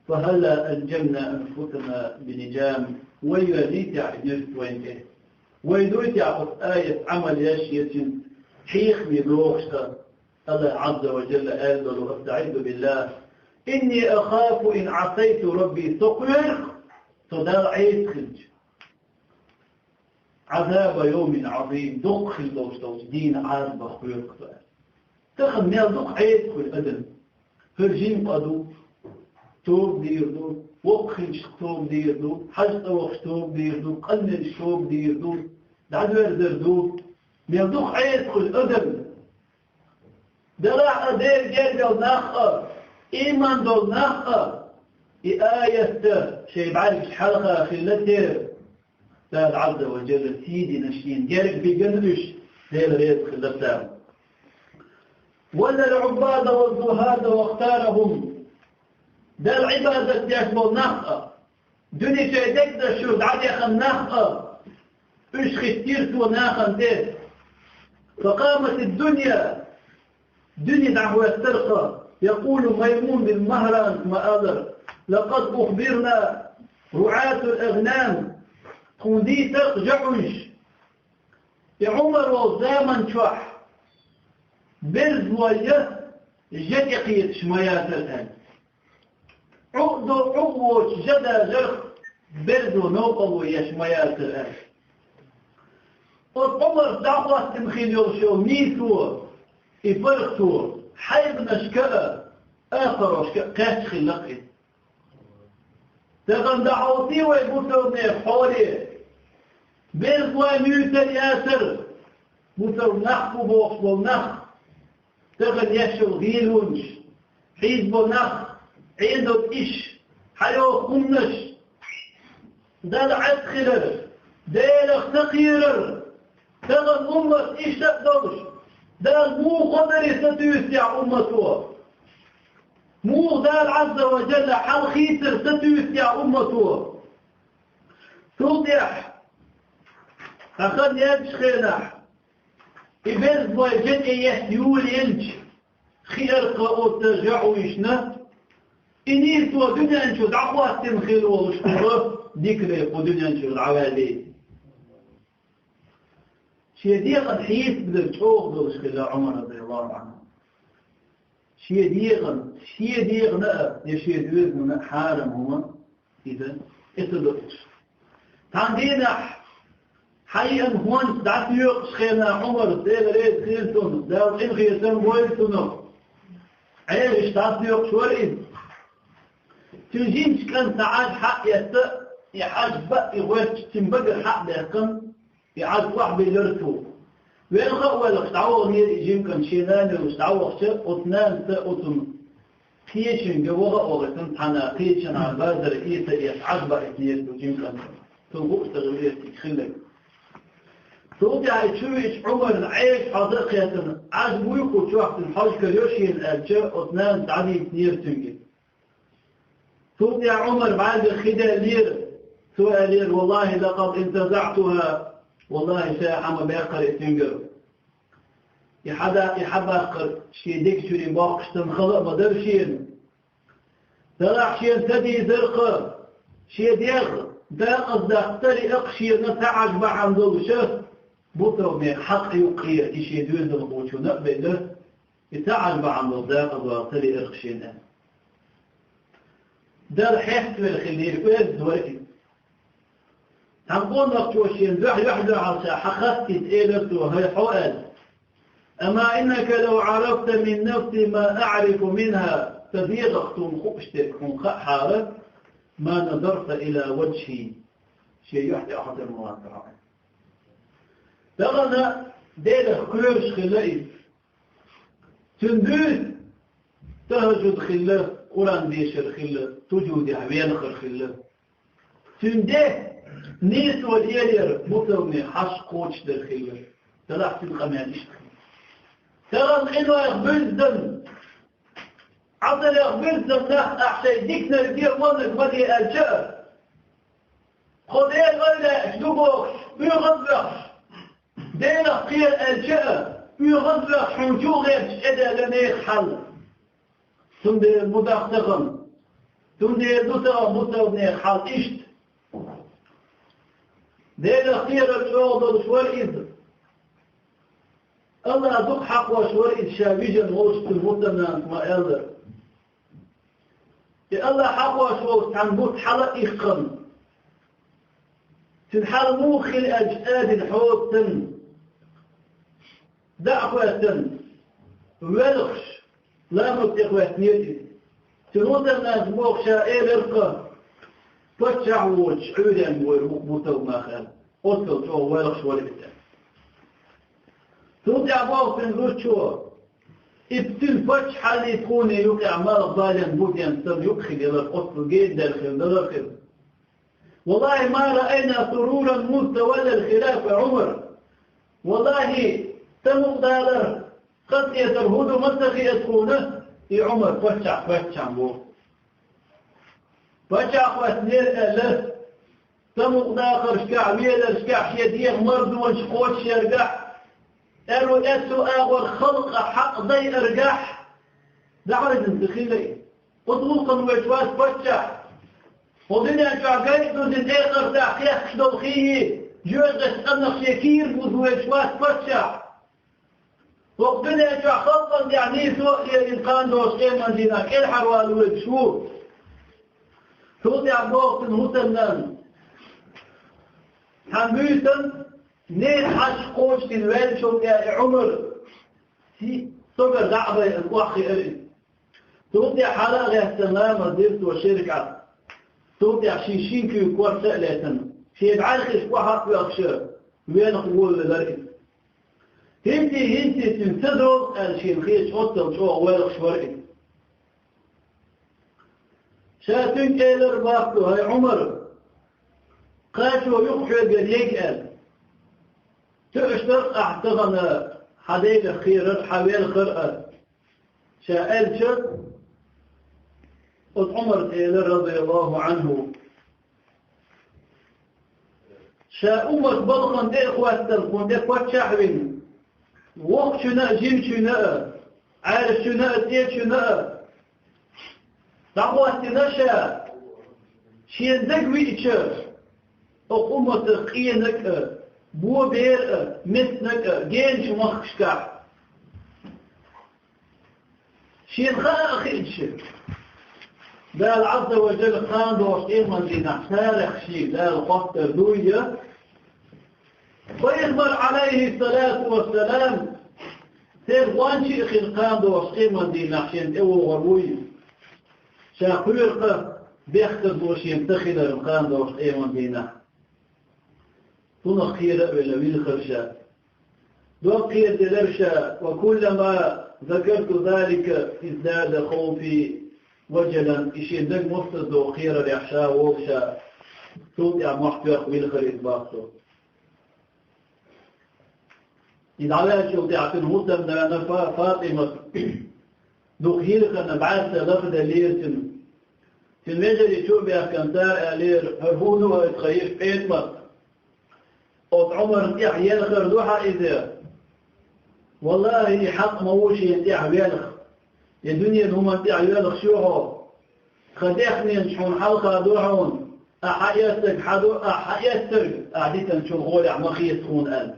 «فهلا ألجمنا أنفسنا بلجام», вай йоьллий те и дуьрста вайна тӀе? Вай дуй те оцу аятца Ӏамал еш, я цуьнца хьехаме догӀуш сан? АллахӀ Ӏазза ва Жалла аьлла долу: أستعيذ بالله: إني أخاف إن عصيت ربي, со кхоьру-кх, со Далла Ӏеса хилча, عذاب يوم عظيم, доккха хила долуш долчу дийнан Ӏазапах кхоьру-кх со, аьлла. Тахана мел дукха Ӏеса хуьлу адам. ХӀара жима къа ду, тоба дийр ду, воккха хилча тоба дийр ду, хьаьж цӀа вахча тоба дийр ду, къанлелча тоба дийр ду, дӀадоьрзур ду. Мел дукха Ӏеса хуьлу адам. Делахь а, Делан гергара нах а, ийман долу нах а, и аят шайн бӀаьргаш хьалха хилла терра, Дала Ӏазза ва Джалла сий дина шийна герга бигна уьш, Дела реза хилла царна. ولا العباد والزهاد واختارهم. Далла Ӏибадат деш болу нах а, дуьне шайн дегнаш чуьра дӀадехна нах а, уьш хӀиттийра цо нахана тӀе. فقامت الدنيا, дуьне дӀахӀоьттира-кх, يقول ميمون بن مهران ма-аллара: لقد أخبرنا رعاة الأغنام, тхуна дийцира-кх жаӀуьйша, и Ӏумар волчу заман чохь берзалой жа тӀекхеташ ма яцара аьлла. Ӏу а до, Ӏу а воцуш жа дажарх берзо новкъарло еш ма яцара аьлла. Оцу Ӏумарца дӀахӀоттина хилла йолуш йолу нийсо, и паргӀато хьайбанашка а, ахарошка а кхаьчна хилла-кх иза. Тахана дӀахьовсий вай бусалбанех хьоле? Берзалой муьйцур яцара, бусалба нах бу бохуш болу нах, тахана еш йолу гӀелонаш, хьийзабо нах, Ӏедалца иш, хьайоху хӀуманаш, Далла Ӏеса хилар, Делах ца кхерар, тахана уммат иштта а долуш, Дала муха даре сатуьйсу тӀехь уммато? Муха Дала Ӏазза ва Джалла хьалхийцар сатуьйсу тӀехь уммато? Цул тӀаьхьа, хьан хан яьллачу хенахь, и берзалой жа тӀеетта юла елча, хиарх оцу жаӀуьйшна, и нийсо дуьнен чу дӀахӀоттина хилла волуш хилла, дикане кху дуьнен чуьра дӀаваьллий. Шен дегӀан хьийсабелира чӀогӀа долуш хилла Ӏумар, радияллаху Ӏанху. Шен дегӀан, шен дегӀана а, я шен доьзална а хьарам хӀума иза, эца до уьш. Цхьана дийнахь хьайиъна хӀонца дӀасаоькъуш хенахь Ӏумар, Дела реза хила цунна, Дала къинхетам бойла цунах, Ӏелаш дӀасаоькъуш вара иза. Цуьнан жимачу кӀанта Ӏаж хьа а эцна, и Ӏаж баа и гӀоьрташ цуьнан багара хьа а баьккхина, и Ӏаж охьабиллира цо. Велха а воьлхуш дӀаваханера и жима кӀант, шен нана йолуш дӀавахча, оцу нанас оцунна кхечуьнга ваха а вахийтина, цхьана кхечанхьа базара эца а эцна Ӏаж баийтинера цо жима кӀанта. Цунна хууш ца хилла эциг хилларг. Цул тӀаьхьа и чу веача Ӏумарна Ӏелаш хьоза а кхеттина, Ӏаж буй кху чохь, цуьнан хьожа кара йо шена аьлча, оцу нанас дӀадийцинера цуьнга. Цул тӀаьхьа Ӏумар бӀаьргех хи даьллера, цо аьллера: «Валлахи, лакъад интазаӀтуха, валлахи, ша хьа ма баьккхара и цуьнгара». И хьада-, и хьабаккхар шен дега чуьра боккхуш санна хала а ма дара шена. Делахь шена ца дийзара-кх, шен дегӀ дакъаза даккха ца лиъа-кх шена цхьа Ӏаж бахьана долуш, бусалбанех хьакъ юккъера и шен доьзалхочунна а белла, и цхьа Ӏаж бахьана долуш дакъаза вала ца лиъара-кх шена. Дала хьеставелла хиллера, оьзда вара иза. Цхьана къонахчо шена дуьхьа юьхь-дуьхьал ша хьахаттийта элира цо: «ХӀай хьо, — аьлла, — أما إنك لو عرفت من نفسي ما أعرف منها, сан дегӀах суна хууш дерг хьуна хаахьара, ما نظرت إلى وجهي, шен юьхь тӀе а хьо дар ма вацара хьо». Тахана Делах кхоьруш хилла иза. Цуьнан буьйса тахажуд хилла, Къуръан дешар хилла, сужудехь велхар хилла. Цуьнан де нийсо лелаяра, бусалбанийн хьашт кхочушдар хилла. Делахь цуьнан къамел иштта хилла. Тахана къинойх буьззина, Ӏазалех буьззина нах ахь шайн диканарг де, воннарг ма де аьлча а, тхо Делан эвлаяаш ду бохуш, оьгӀаз а боьхуш, Делах кхера аьлча а, оьгӀаз а боьхуш, хьуна чу а гӀерташ тӀедаьлла нехан хьал. Цундела муха даха тахана? Цундела ду тахана бусалбанехан хьал иштта. Делах кхерар чӀогӀа долуш вара иза. АллахӀ дукха хьакхош вара иза, ша вижина волуш цуьнан бутт-нанас ма-аьллара. И АллахӀ хьакхош волчу цхьана бутт хьала а иккхина, цуьнан хьал муха хила аьлча, адина хьоца санна, дӀа а хоьттина, воьлхуш, ламаз тӀе хоьттинера иза. Цуьнан бутт-нанас боху, ша элира-кх: «Паччахь воцуш Ӏуьйренга войр ву-кх бусалба нах», — аьлла. Оццул чӀогӀа воьлхуш вара иза. Цул тӀаьхьа боху цуьнан зудчо: «И цуьнан паччахьаллий тхуний юкъахь малхбален бу ден санна юкъахь хилла ялар, оццул гена даьлла хилла далар хила». والله ما رأينا سرورا مذ تولى الخلافة عمر. ВаллахӀи, самукъадалар, къинтӀера хӀу ду ма ца хета тхуна, и Ӏумар паччахь, паччахь бу. Паччахь вац нер аьлла, самукъадахаршкахь, веларшкахь, шен дегӀа марзонаш кхочушъяргахь, аьрру эццу агӀор халкъа хьакъ дайаргахь, дахьарзина ца хилла и. Оцу гӀуллакхана воьдуш вац паччахь. Оцу дуьнен чохь гайта дузина экхарсахь хехкаш долу хий, жоьжахатин къинах шен кийра буза воьдуш вац паччахь. Оцу дуьнен чохь халкъана тӀехь нийсо а лелийна, кхана долуш Къеман дийнахь кӀелхьарвала воьдуш ву. Цул тӀаьхьа боху цуьнан хӀусамнанас: «Хьан буьйсанна нехан хьашташ кхочушдина ваьллачул тӀаьхьа и Ӏумар, си-, согара дӀа а байъина, охьахиира иза». Цул тӀаьхьа хьала а гӀаьттина, ламаз дира цо ши ракаӀат. Цул тӀаьхьа шен шин куьйга корта а лаьцна, шен бӀаьрхиш охьа а оьхуш, велха волавелира иза. ХӀинций, хӀинций цуьнан ца догӀу аьлла шена хеташ, оццул чӀогӀа воьлхуш вара иза. Ша цуьнга элира боху цо: «ХӀай Ӏумар, кхачо юха хьоьгара ега», — аьлла. «Тоьуш дара ахь тахана хьан Делах кхерар а, хьан велхар а», — ша аьлча, оцу Ӏумара элира, радияллаху Ӏанху: «Ша уммат балхана тӀе а хӀоьттина, кхунна тӀе паччахь а вина, воккхачунна а, жимачунна а, Ӏаьржачунна а, цӀечунна а дӀахӀоттийна ша, шена дага веача, оцу умматах къенаг а, бо бер а, меттанаг а геначу махкашкахь». Шена хаа а хиъча, Дала Ӏазза ва Джалла кхана долуш Къеман дийнахь царах шен Дала хоттур дуй я, Пайхамар, Ӏалайхиссалату вассалам, церан гӀончий а хилла, кхана долуш Къеман дийнахь шена тӀевогӀур вуй. Ша кхоьру-кх бехказло шена ца хиларна кхана долуш Къеман дийнахь. Цунах кхера а велла, вилхира ша. Дог кхераделира ша: «وكلما ذكرت ذلك ازداد خوفي وجلا». И шен дага мостаза догӀу кхерарехь ша волуш, цул тӀаьхьа мохь тоьхна вилхира иза, боху цо. И дӀаваьллачул тӀаьхьа цуьнан хӀусамнана Фа-, Фатимат дукха хьехарна бӀаьрса лахделлера цуьнан. Цуьнан вежарий чу а баьхкина, цара аьллера: «ХӀара хӀун ду, хӀара тхан йиша Петамат? Оцу Ӏумарна тӀехь елхар ду хьан иза? ВаллахӀи, и хьакъ ма ву шена тӀехь велха. И дуьненан хӀуманна тӀехь йоьлхуш ю хьо. Тхан даьхненаш хьуна хьалха ду хьуна. Ахьа эцнарг хьан ду, ахьа эцнарг ахьа дитинчул гӀолехь ма хета тхуна», — аьлла.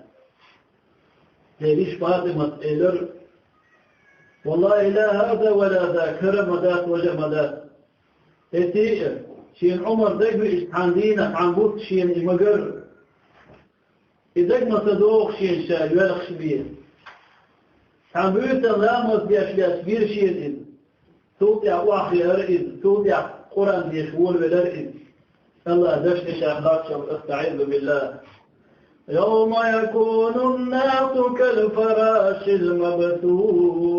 Церан йиша Фатимат элира: «ВаллахӀи, ла хӀаза ва ла зак, хӀара а ма дац, важа а ма дац. ХӀетий а, шена Ӏумар дагавеача цхьана дийнахь цхьана бутт шена и магар. И дага ма ца догӀу шена ша йоьлхуш бен. Цхьана буьйсанна ламаз деш лаьцна гира шена иза. Цул тӀаьхьа охьахиара иза, цул тӀаьхьа Къуръан деша волавелира иза». АллахӀа дашдешан кхаччалц: أستعيذ بالله. «يوم يكون الناس كالفراش المبثوث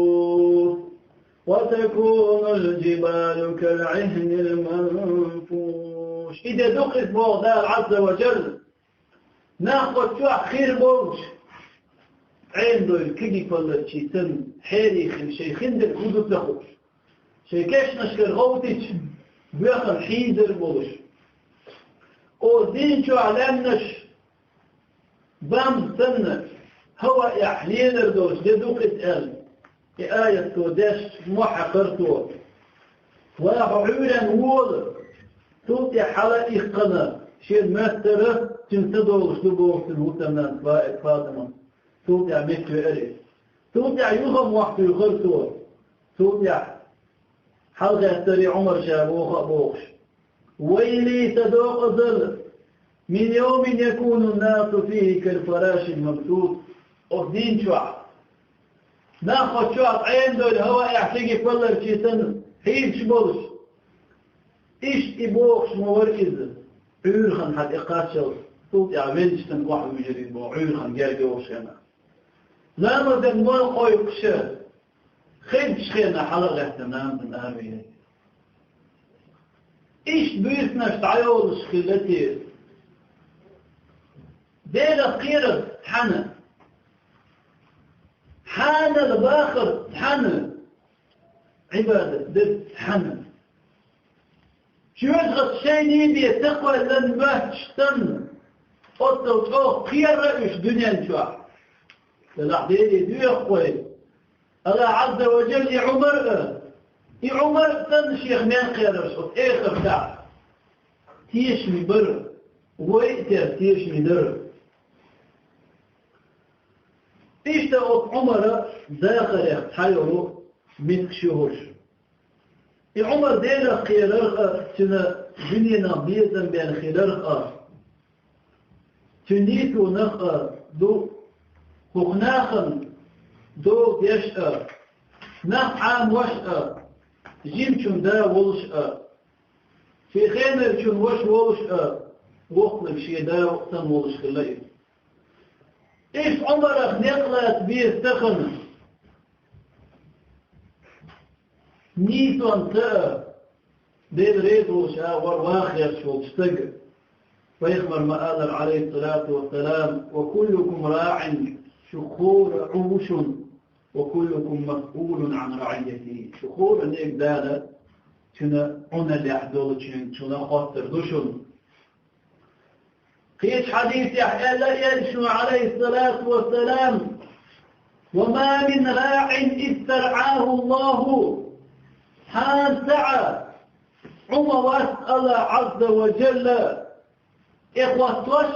وتكون الجبال كالعهن المنفوش». И де ду-кх иза, боху Дала Ӏазза ва Джалла. Нах оцу чохь хир болчу Ӏенадойла кегий палларчий санна, хьерий хилла, шайн хиндерг хӀун ду ца хууш, шайн кешнашкара гӀовтича, боьхна хьийзар болуш. Оцу дийнна чохь лаьмнаш бам санна, хӀаваэхь лелар долуш де ду-кх иза аьлла, и аят цо дешча, мохь хьаькхира цо. «Ва хьо Ӏуьйранна вола, цул тӀаьхьа хьала а иккхина, шен моьттара цуьнан са долуш ду», — боху цуьнан хӀусамнанас Фа-, Фатимас. Цул тӀаьхьа меттавеара иза. Цул тӀаьхьа юха а мохь туьйхира цо. Цул тӀаьхьа хьалагӀаьттира Ӏумар ша воху а бохуш: «Вайли, сан декъазалла! Мин йовмин якунун-насу фийхи кал-фарашил-мабсус». Оцу дийнна чохь нах оцу чохь Ӏенадойла хӀаваэхь кегий палларчий санна хьийзаш болуш. Иштта и бохуш ма вара иза, Ӏуьйрана хьан тӀе кхаччалц, цул тӀаьхьа венначу санна охьавуьжур иза боху, Ӏуьйрана герга йолуш хенахь. Ламазан мал кхойкхуш, хезачу хенахь хьалагӀаьттина, ламазан аравелира. Иштта буьйсанаш дӀайолуш хилла те. Делах кхерар цхьана. Хьанал бахар цхьана. Ӏибадат дар цхьана. Чоьжахати шайнийн бен ца кхоьллина моьттуш санна, оццул чӀогӀа кхерара уьш дуьнен чохь. Делахь Деле доьху вай. Аллах Ӏазза ва Джалла и Ӏумар а, и Ӏумар а санна шех мел кхерарш оцу эхартахь тешаме бара, вай а тера тешаме дара. Иштта оцу Ӏумара дахарех цхьайолу мискаш ю хӀорш. И Ӏумар Делах кхерарх а, цуьнан дуьненах безам бен хиларх а, цуьнан нийсонах а ду хӀокху нахана догӀу деш а, нах Ӏамош а, жимачун да волуш а, шен хенарчун ваша волуш а, воккханиг шен да санна волуш хилла иза. Иштта Ӏумарах некъ лаца беза тахана. Нийсонца а, Дела реза волуш а вара ваха гӀерташ волчу стага. Пайхамар ма-аллара, Ӏалайхиссалату вассалам: «Ва куллукум раӀин», шу хӀора Ӏу ву шуна, «ва куллукум масъулун Ӏан раӀийятихи», шу хӀораннега Дала цуьнан Ӏуналлехь долчуьнга, цунах хоттур ду шуна. Кхечу хьадисехь аьлла элчано, Ӏалайхиссалату вассалам: «Ва ма мин раӀин истарӀаху Аллаху». Цхьана цхьа а Ӏу ма вац Аллах Ӏазза ва Джалла тӀехӀоттош,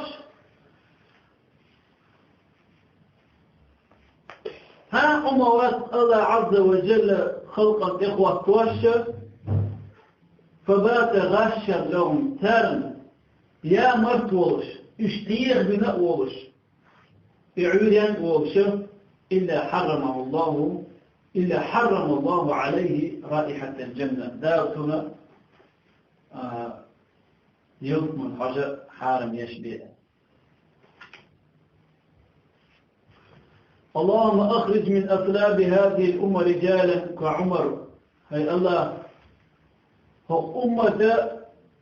цхьа а Ӏу ма вац Аллах Ӏазза ва Джалла халкъана тӀехӀоттош, «фабата гӀашшан лахум», царна ямарт волуш, уьш дехабина а волуш, и Ӏуьйрен а волуш, «илла хьаррамаху Аллаху, илла хьаррама Аллаху Ӏалайхи раихатал джанна», Дала цунна, а, ялсаманин хьожа хьарам еш бен. «Аллахумма ахриж мин аслаби хазихил умма риджалан ка Ӏумар». ХӀай Аллах, хӀокху умматан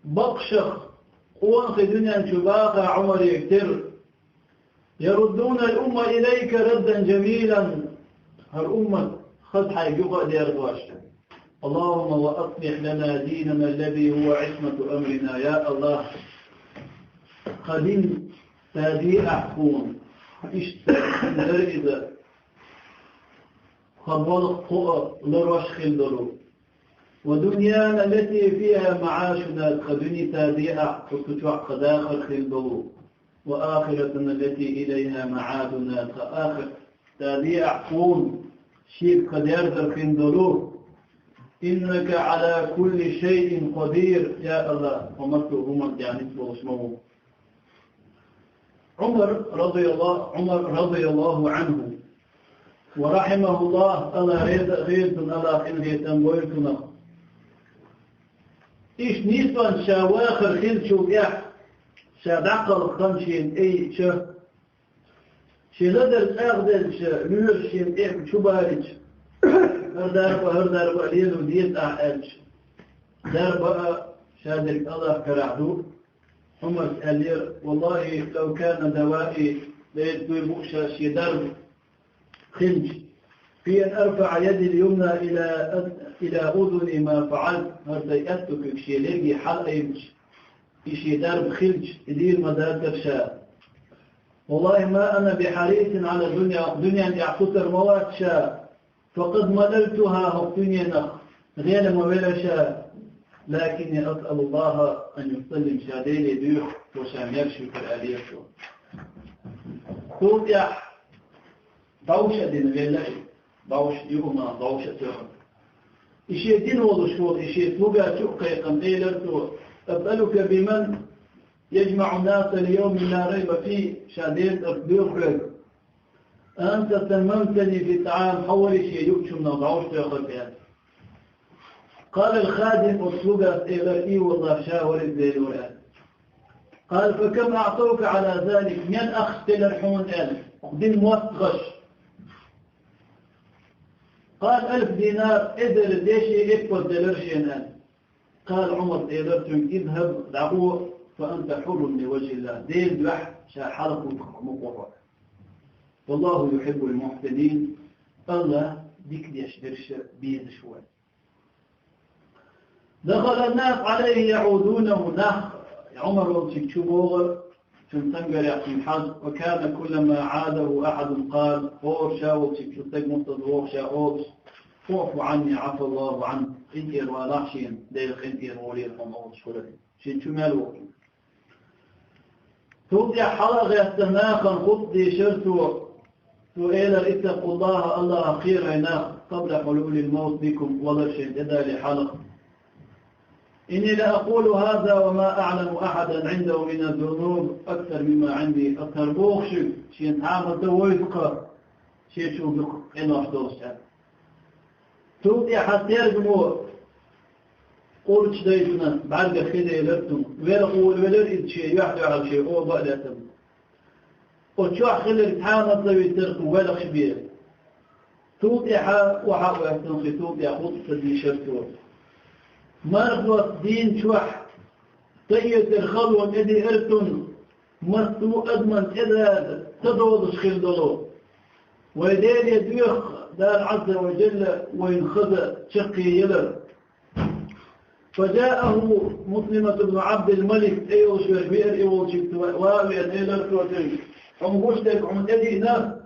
бакъашах къонахий дуьнен чу баха Ӏумарега тера. «Яруддунал умма илайка раддан джамилан». ХӀара уммат хаза хьайга юха а дерзош. «Аллахумма ва аслихь лана динана аллази хӀува Ӏисмату амрина». Я Аллах, тхан дин садеахь тхуна, иштта дара иза, тхан болх кхоа ларош хила долу. «Ва дуньяна аллати фиха маӀашуна», тхан дуьне садеахь, кху цу чохь тхан дахар хила долу. «Ва ахиратана аллати илайха маӀадуна», тхан ахират садеахь тхуна, шега тхан дерзар хила долу. «Иннака Ӏала кулли шайин къадир», я Аллах, хьо массо а хӀуманна тӀехь ницкъ болуш ма ву. Ӏумар, радияллаху, Ӏумар, радияллаху Ӏанху, ва рахьимахуллах, Аллах реза а хила цунна, Аллах къинхетам бойла цунах. Иштта нийсонца ша вахар хиллачул тӀаьхьа, ша дӀакхалха хан шена тӀеиъча, шен ладар цӀагӀделча, лоьраш шена тӀе чу барича, хӀара дарба а, хӀара дарба а лело деза ахь аьлча, дарба а шадерг Аллах карахь ду. Ӏумарс аьллера: «Валлахи, лав кана даваи», Делан дуй бу ша шен дарба хилча, «фи ан арфаӀа яди ал-юмна ила, ила удуни ма фаӀалт», хӀара сайн аьтту куьг шен лерге хьалаайча, и шен дарба хилча, и дийр ма дацара ша. «Валлахи, ма ана бихьарисин Ӏала дунья», дуьнен тӀехь кхуьур ма вац ша. «Факъад малалтуха», хӀокху дуьненах гӀела ма велла ша, «лакинни асъалуллаха ан юсаллим», ша Деле доьху, цо ша маьрша витар аьлла цо. Цул тӀаьхьа дӀовш а дина велла и, дӀовш а юург, дӀовш а тоьхна. И шен дина волуш волу, и шен слуга чу а кхайкхина, элира цо: «Асъалука биман яджмаӀу ннаса ли йовмин ла райба фихӀ», ша Делан цӀарах доьху хьоьга. «Анта саммамтани фи тӀаӀам», хьо вара шен юучунна дӀовш тоьхнарг аьлла. Къала ал-хадим, оцу слугас элира: «И, валлахӀи, ша вара иза, Дела вара», аьлла. Къала: «Фа кам аӀтаука Ӏала залик?» Мел ахча делира хьуна аьлла, оцу дина моттигаш? Къала: «Алф динар», эзар деши эппар делира шена аьлла. قال عمر, элира цуьнга: اذهب, дӀагӀо, فأنت حر لوجه الله, Делан дуьхьа ша хьалха ву-кх хьо, мукъа ву хьо. والله يحب المحسنين, АллахӀ дика деш берш безаш ву. دخل الناس عليه يعودونه, нах Ӏумар волчуьнга чу богӀура, цуьнан цамгарех цуьнга хьажа, وكان كلما عاده أحد قال, хӀора ша волчуьнга цу стага муьтӀаза вогӀуш ша олуш: اعف عني عفا الله عنك, къинтӀера валахь шена, Дела къинтӀера волийла хьуна олуш хуьлура. Шен чу мел ву. Цул тӀаьхьа хьала а гӀерташ нахана хутба дийшира цо. Цо элира: اتقوا الله, АллахӀах кхера, хӀай нах, قبل حلول الموت بكم, валар шайна тӀедаллале хьалха. إني لأقول هذا وما أعلم أحدا عنده من الذنوب أكثر مما عندي. Ас хӀара боху шуьга, шена цхьа а ма ца войзу-кх шен чу дукха къинош долуш аьлла. Цул тӀаьхьа тергамо къурдаш дайшна бӀаьргах хи делира цунна. Велха волавелира иза шен юьхь-дуьхьал шен оба а летар. Оцу чохь хиларг цхьа а ма ца витира кху велхаш бен. Цул тӀаьхьа охьа а оьттина хи, цул тӀаьхьа хутба ца дийшира цо. Мархост дийна чохь ца эцар хало тӀедеара цунна, массо а адаман тӀедада ца долуш хир долу. Вай Деле доьху, Дала Ӏазза ва Джалла вайна хаза чаккхе елар. فجاءه مسلمة بن عبد الملك, тӀейолуш верг веара и волчуьнга, ва а веана, элира цо цуьнга: хьуна гуш дерг хьуна тӀедиъна,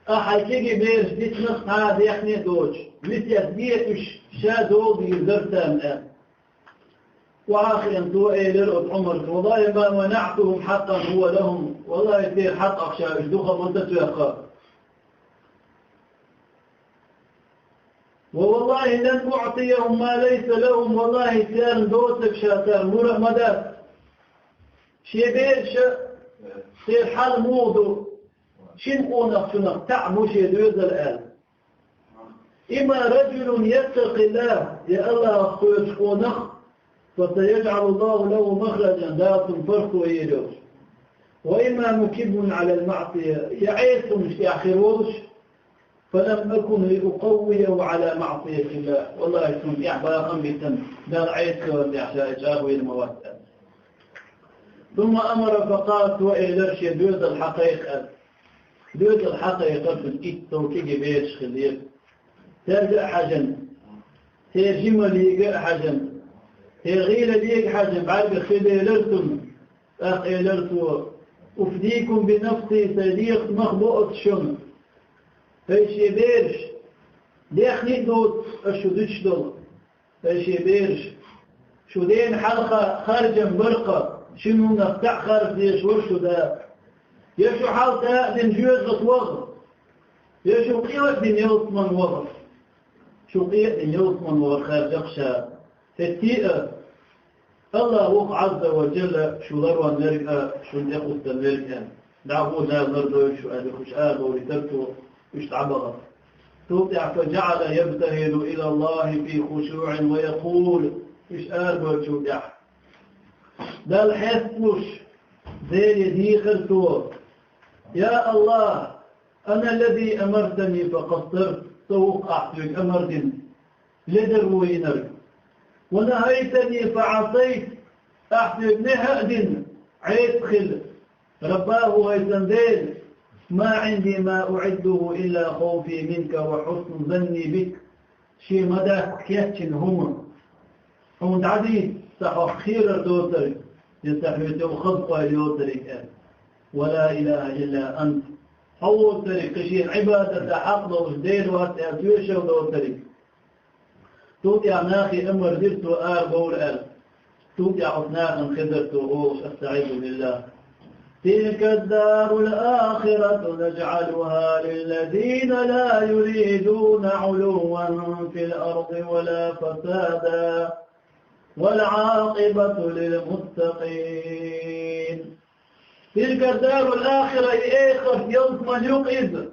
ахьа хьайн кегий бераш дитинарг цхьа а даьхни а доцуш, весет де уьш, ша дола дийр дара царна аьлла. Охьа а хиъна, цо элира оцу Ӏумарга: والله ما منعتهم حقا هو لهم, валлахӀи, церан хьакъах ша уьш дукха ма ца тоьхна. ووالله لن أعطيهم ما ليس لهم, валлахӀи, царна доцург ша царна лур а ма дац. Шен бераша церан хьал муха ду, шина къонахчунах таӀа бу шен доьзал аьлла. إما رجل يتق الله, я АллахӀах кхоьруш къонах, فسيجعل الله له مخرجا, Дала цунна паргӀато йийр йолуш. وإما مكب على المعصية, я Ӏеса хӀуманаш тӀехь хир волуш, فلم أكن لأقويه على معصية الله, валлахӀи, цунна тӀехь бахам битина, Далла Ӏеса хиларна тӀехь ша и чӀагӀвийр ма вац аьлла. ثم أمر فقال, цо элира шен доьзал хьакхайкха аьлла. Доьзал хьакхайкхира цуьнан итт сов кегий бераш хиллера. Цаьрга а хьаьжна, церан жималлига а хьаьжна, церан гӀийлаллига а хьаьжна, бӀаьргах хи делира цунна. ТӀаккха элира цо: أفديكم بنفسي, сайн дегӀаца мах бо ас шуна. ХӀай шен бераш, даьхни а доцу ас шу дуьтуш долу. ХӀай шен бераш, шу дена хьалха харжам бара-кх, шина хӀуманах цхьаъ харжа дезаш вара шун да. Я шу хьалха а дина жоьжахати ваха, я шу къе а дина ялсамане ваха. Шу къе а дина ялсамане вахар харжа-кх ша. ХӀетте а АллахӀ ву-кх Ӏазза ва Джалла шу ларван верг а, шуна тӀекхуссар верг а. ДӀагӀо, Дала лардойла шу аьлла, уьш арабовлийтира цо, уьш дӀабахара. Цул тӀаьхьа فجعل يبتهل إلى الله في خشوع ويقول, уьш арабевллачул тӀаьхьа Далла хьесталуш, Деле дийхира цо: يا الله، أنا الذي أمرتني فقصرت, со ву-кх ахь соьга амар дина, ледар ву йинарг. ونهيتني فعصيت, ахь соьга нахьа а дина, Ӏеса хилла. رباه, хӀай сан Дела, ما عندي ما أعده إلا خوفي منك وحسن ظني بك. Шен ма дац кхеччина хӀума. Хьуна дӀадийца сан хьох кхерар доцург, я сан хьоьца хаза къойл йоцург аьлла. ولا إله إلا أنت. Хьо воцург, кхин шена Ӏибадата хьакъ долуш Дела вац аьлла тоьшалла доцург. Цул тӀаьхьа нахе амар дира цо арабовла аьлла. Цул тӀаьхьа оцу нахана хезира цо олуш: أستعيذ بالله. تلك الدار الآخرة نجعلها للذين لا يريدون علوا في الأرض ولا فسادا والعاقبة للمتقين. تلك الدار الآخرة, и эхарт ялсамани ю-кх иза.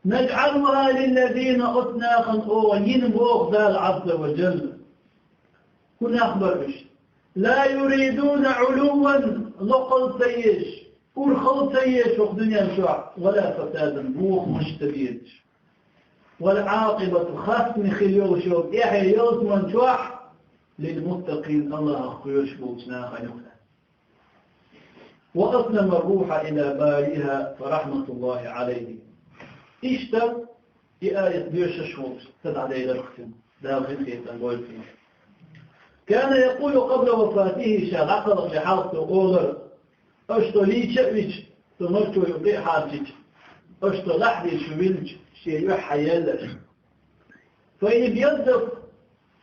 نجعلها للذين, оцу нахана оха йина боху Дала Ӏазза ва Джалла. ХӀун нах бара уьш? لا يريدون علوا, локхалла ца езаш, урхалла ца езаш хӀокху дуьнен чохь, ولا فسادا, бохамаш ца безаш. والعاقبة, хастам хила йолуш йолу тӀаьхье ялсамани чохь, للمتقين, Аллахах кхоьруш болчу нахана ю-кх. وأسلم الروح إلى باريها فرحمة الله عليه. Иштта и аят доьшуш волуш, ца дӀаделира-кх цуьнан, Дала хин хетам бойла цуьнан. كان يقول قبل وفاته, ша дӀакхалхале хьалха цо олура: «Аша со лийча а вича, со марчо юкъа а хьарчича, аша со лахьди чу вилча, шен юьхь хьаелла аша. فإن ابيض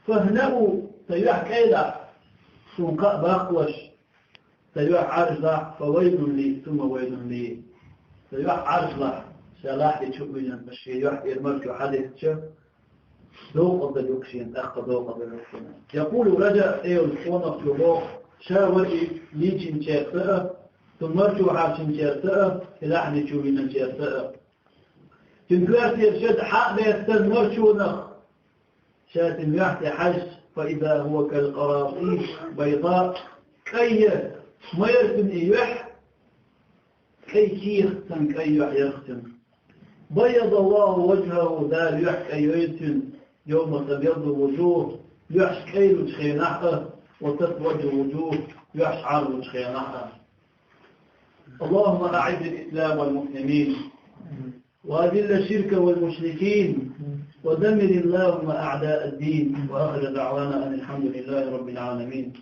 فاهنؤوا, сан юьхь кӀайкхалахь, суна кхаъ баккхалаш, сан юьхь Ӏаржалахь, فويل لي ثم ويل لي. Сан юьхь Ӏаржалахь, ша лахьди чу а виллина, аша шен юьхь тӀера марчо хьадеттича, докъалдар ю-кх шена, тӀаккха докъалдар ю-кх шена». يقول رجاء, цӀе йолчу къонахчо боху, ша вара и лийчинчаьрца а, цунна марчо хьарчинчаьрца а, и лахьди чу виллинчаьрца а. Цуьнан коьртера шеда хьа а беттан марчонах, ша цуьнан юьхь тӀе хьаьжча, فإذا هو كالقراطيس البيضاء, кӀай яра, ма яра цуьнан и юьхь, кӀай кехат санна кӀай юьхь яра-кх цуьнан. بيض الله وجهه, Дала юьхь кӀайойра цуьнан, يوم تبيض وجوه, юьхьаш кӀайлучу хенахь а, وتسود وجوه, юьхьаш Ӏарлучу хенахь а. اللهم أعز الإسلام والمسلمين، وأذل الشرك والمشركين، ودمر اللهم أعداء الدين، وآخر دعوانا أن الحمد لله رب العالمين.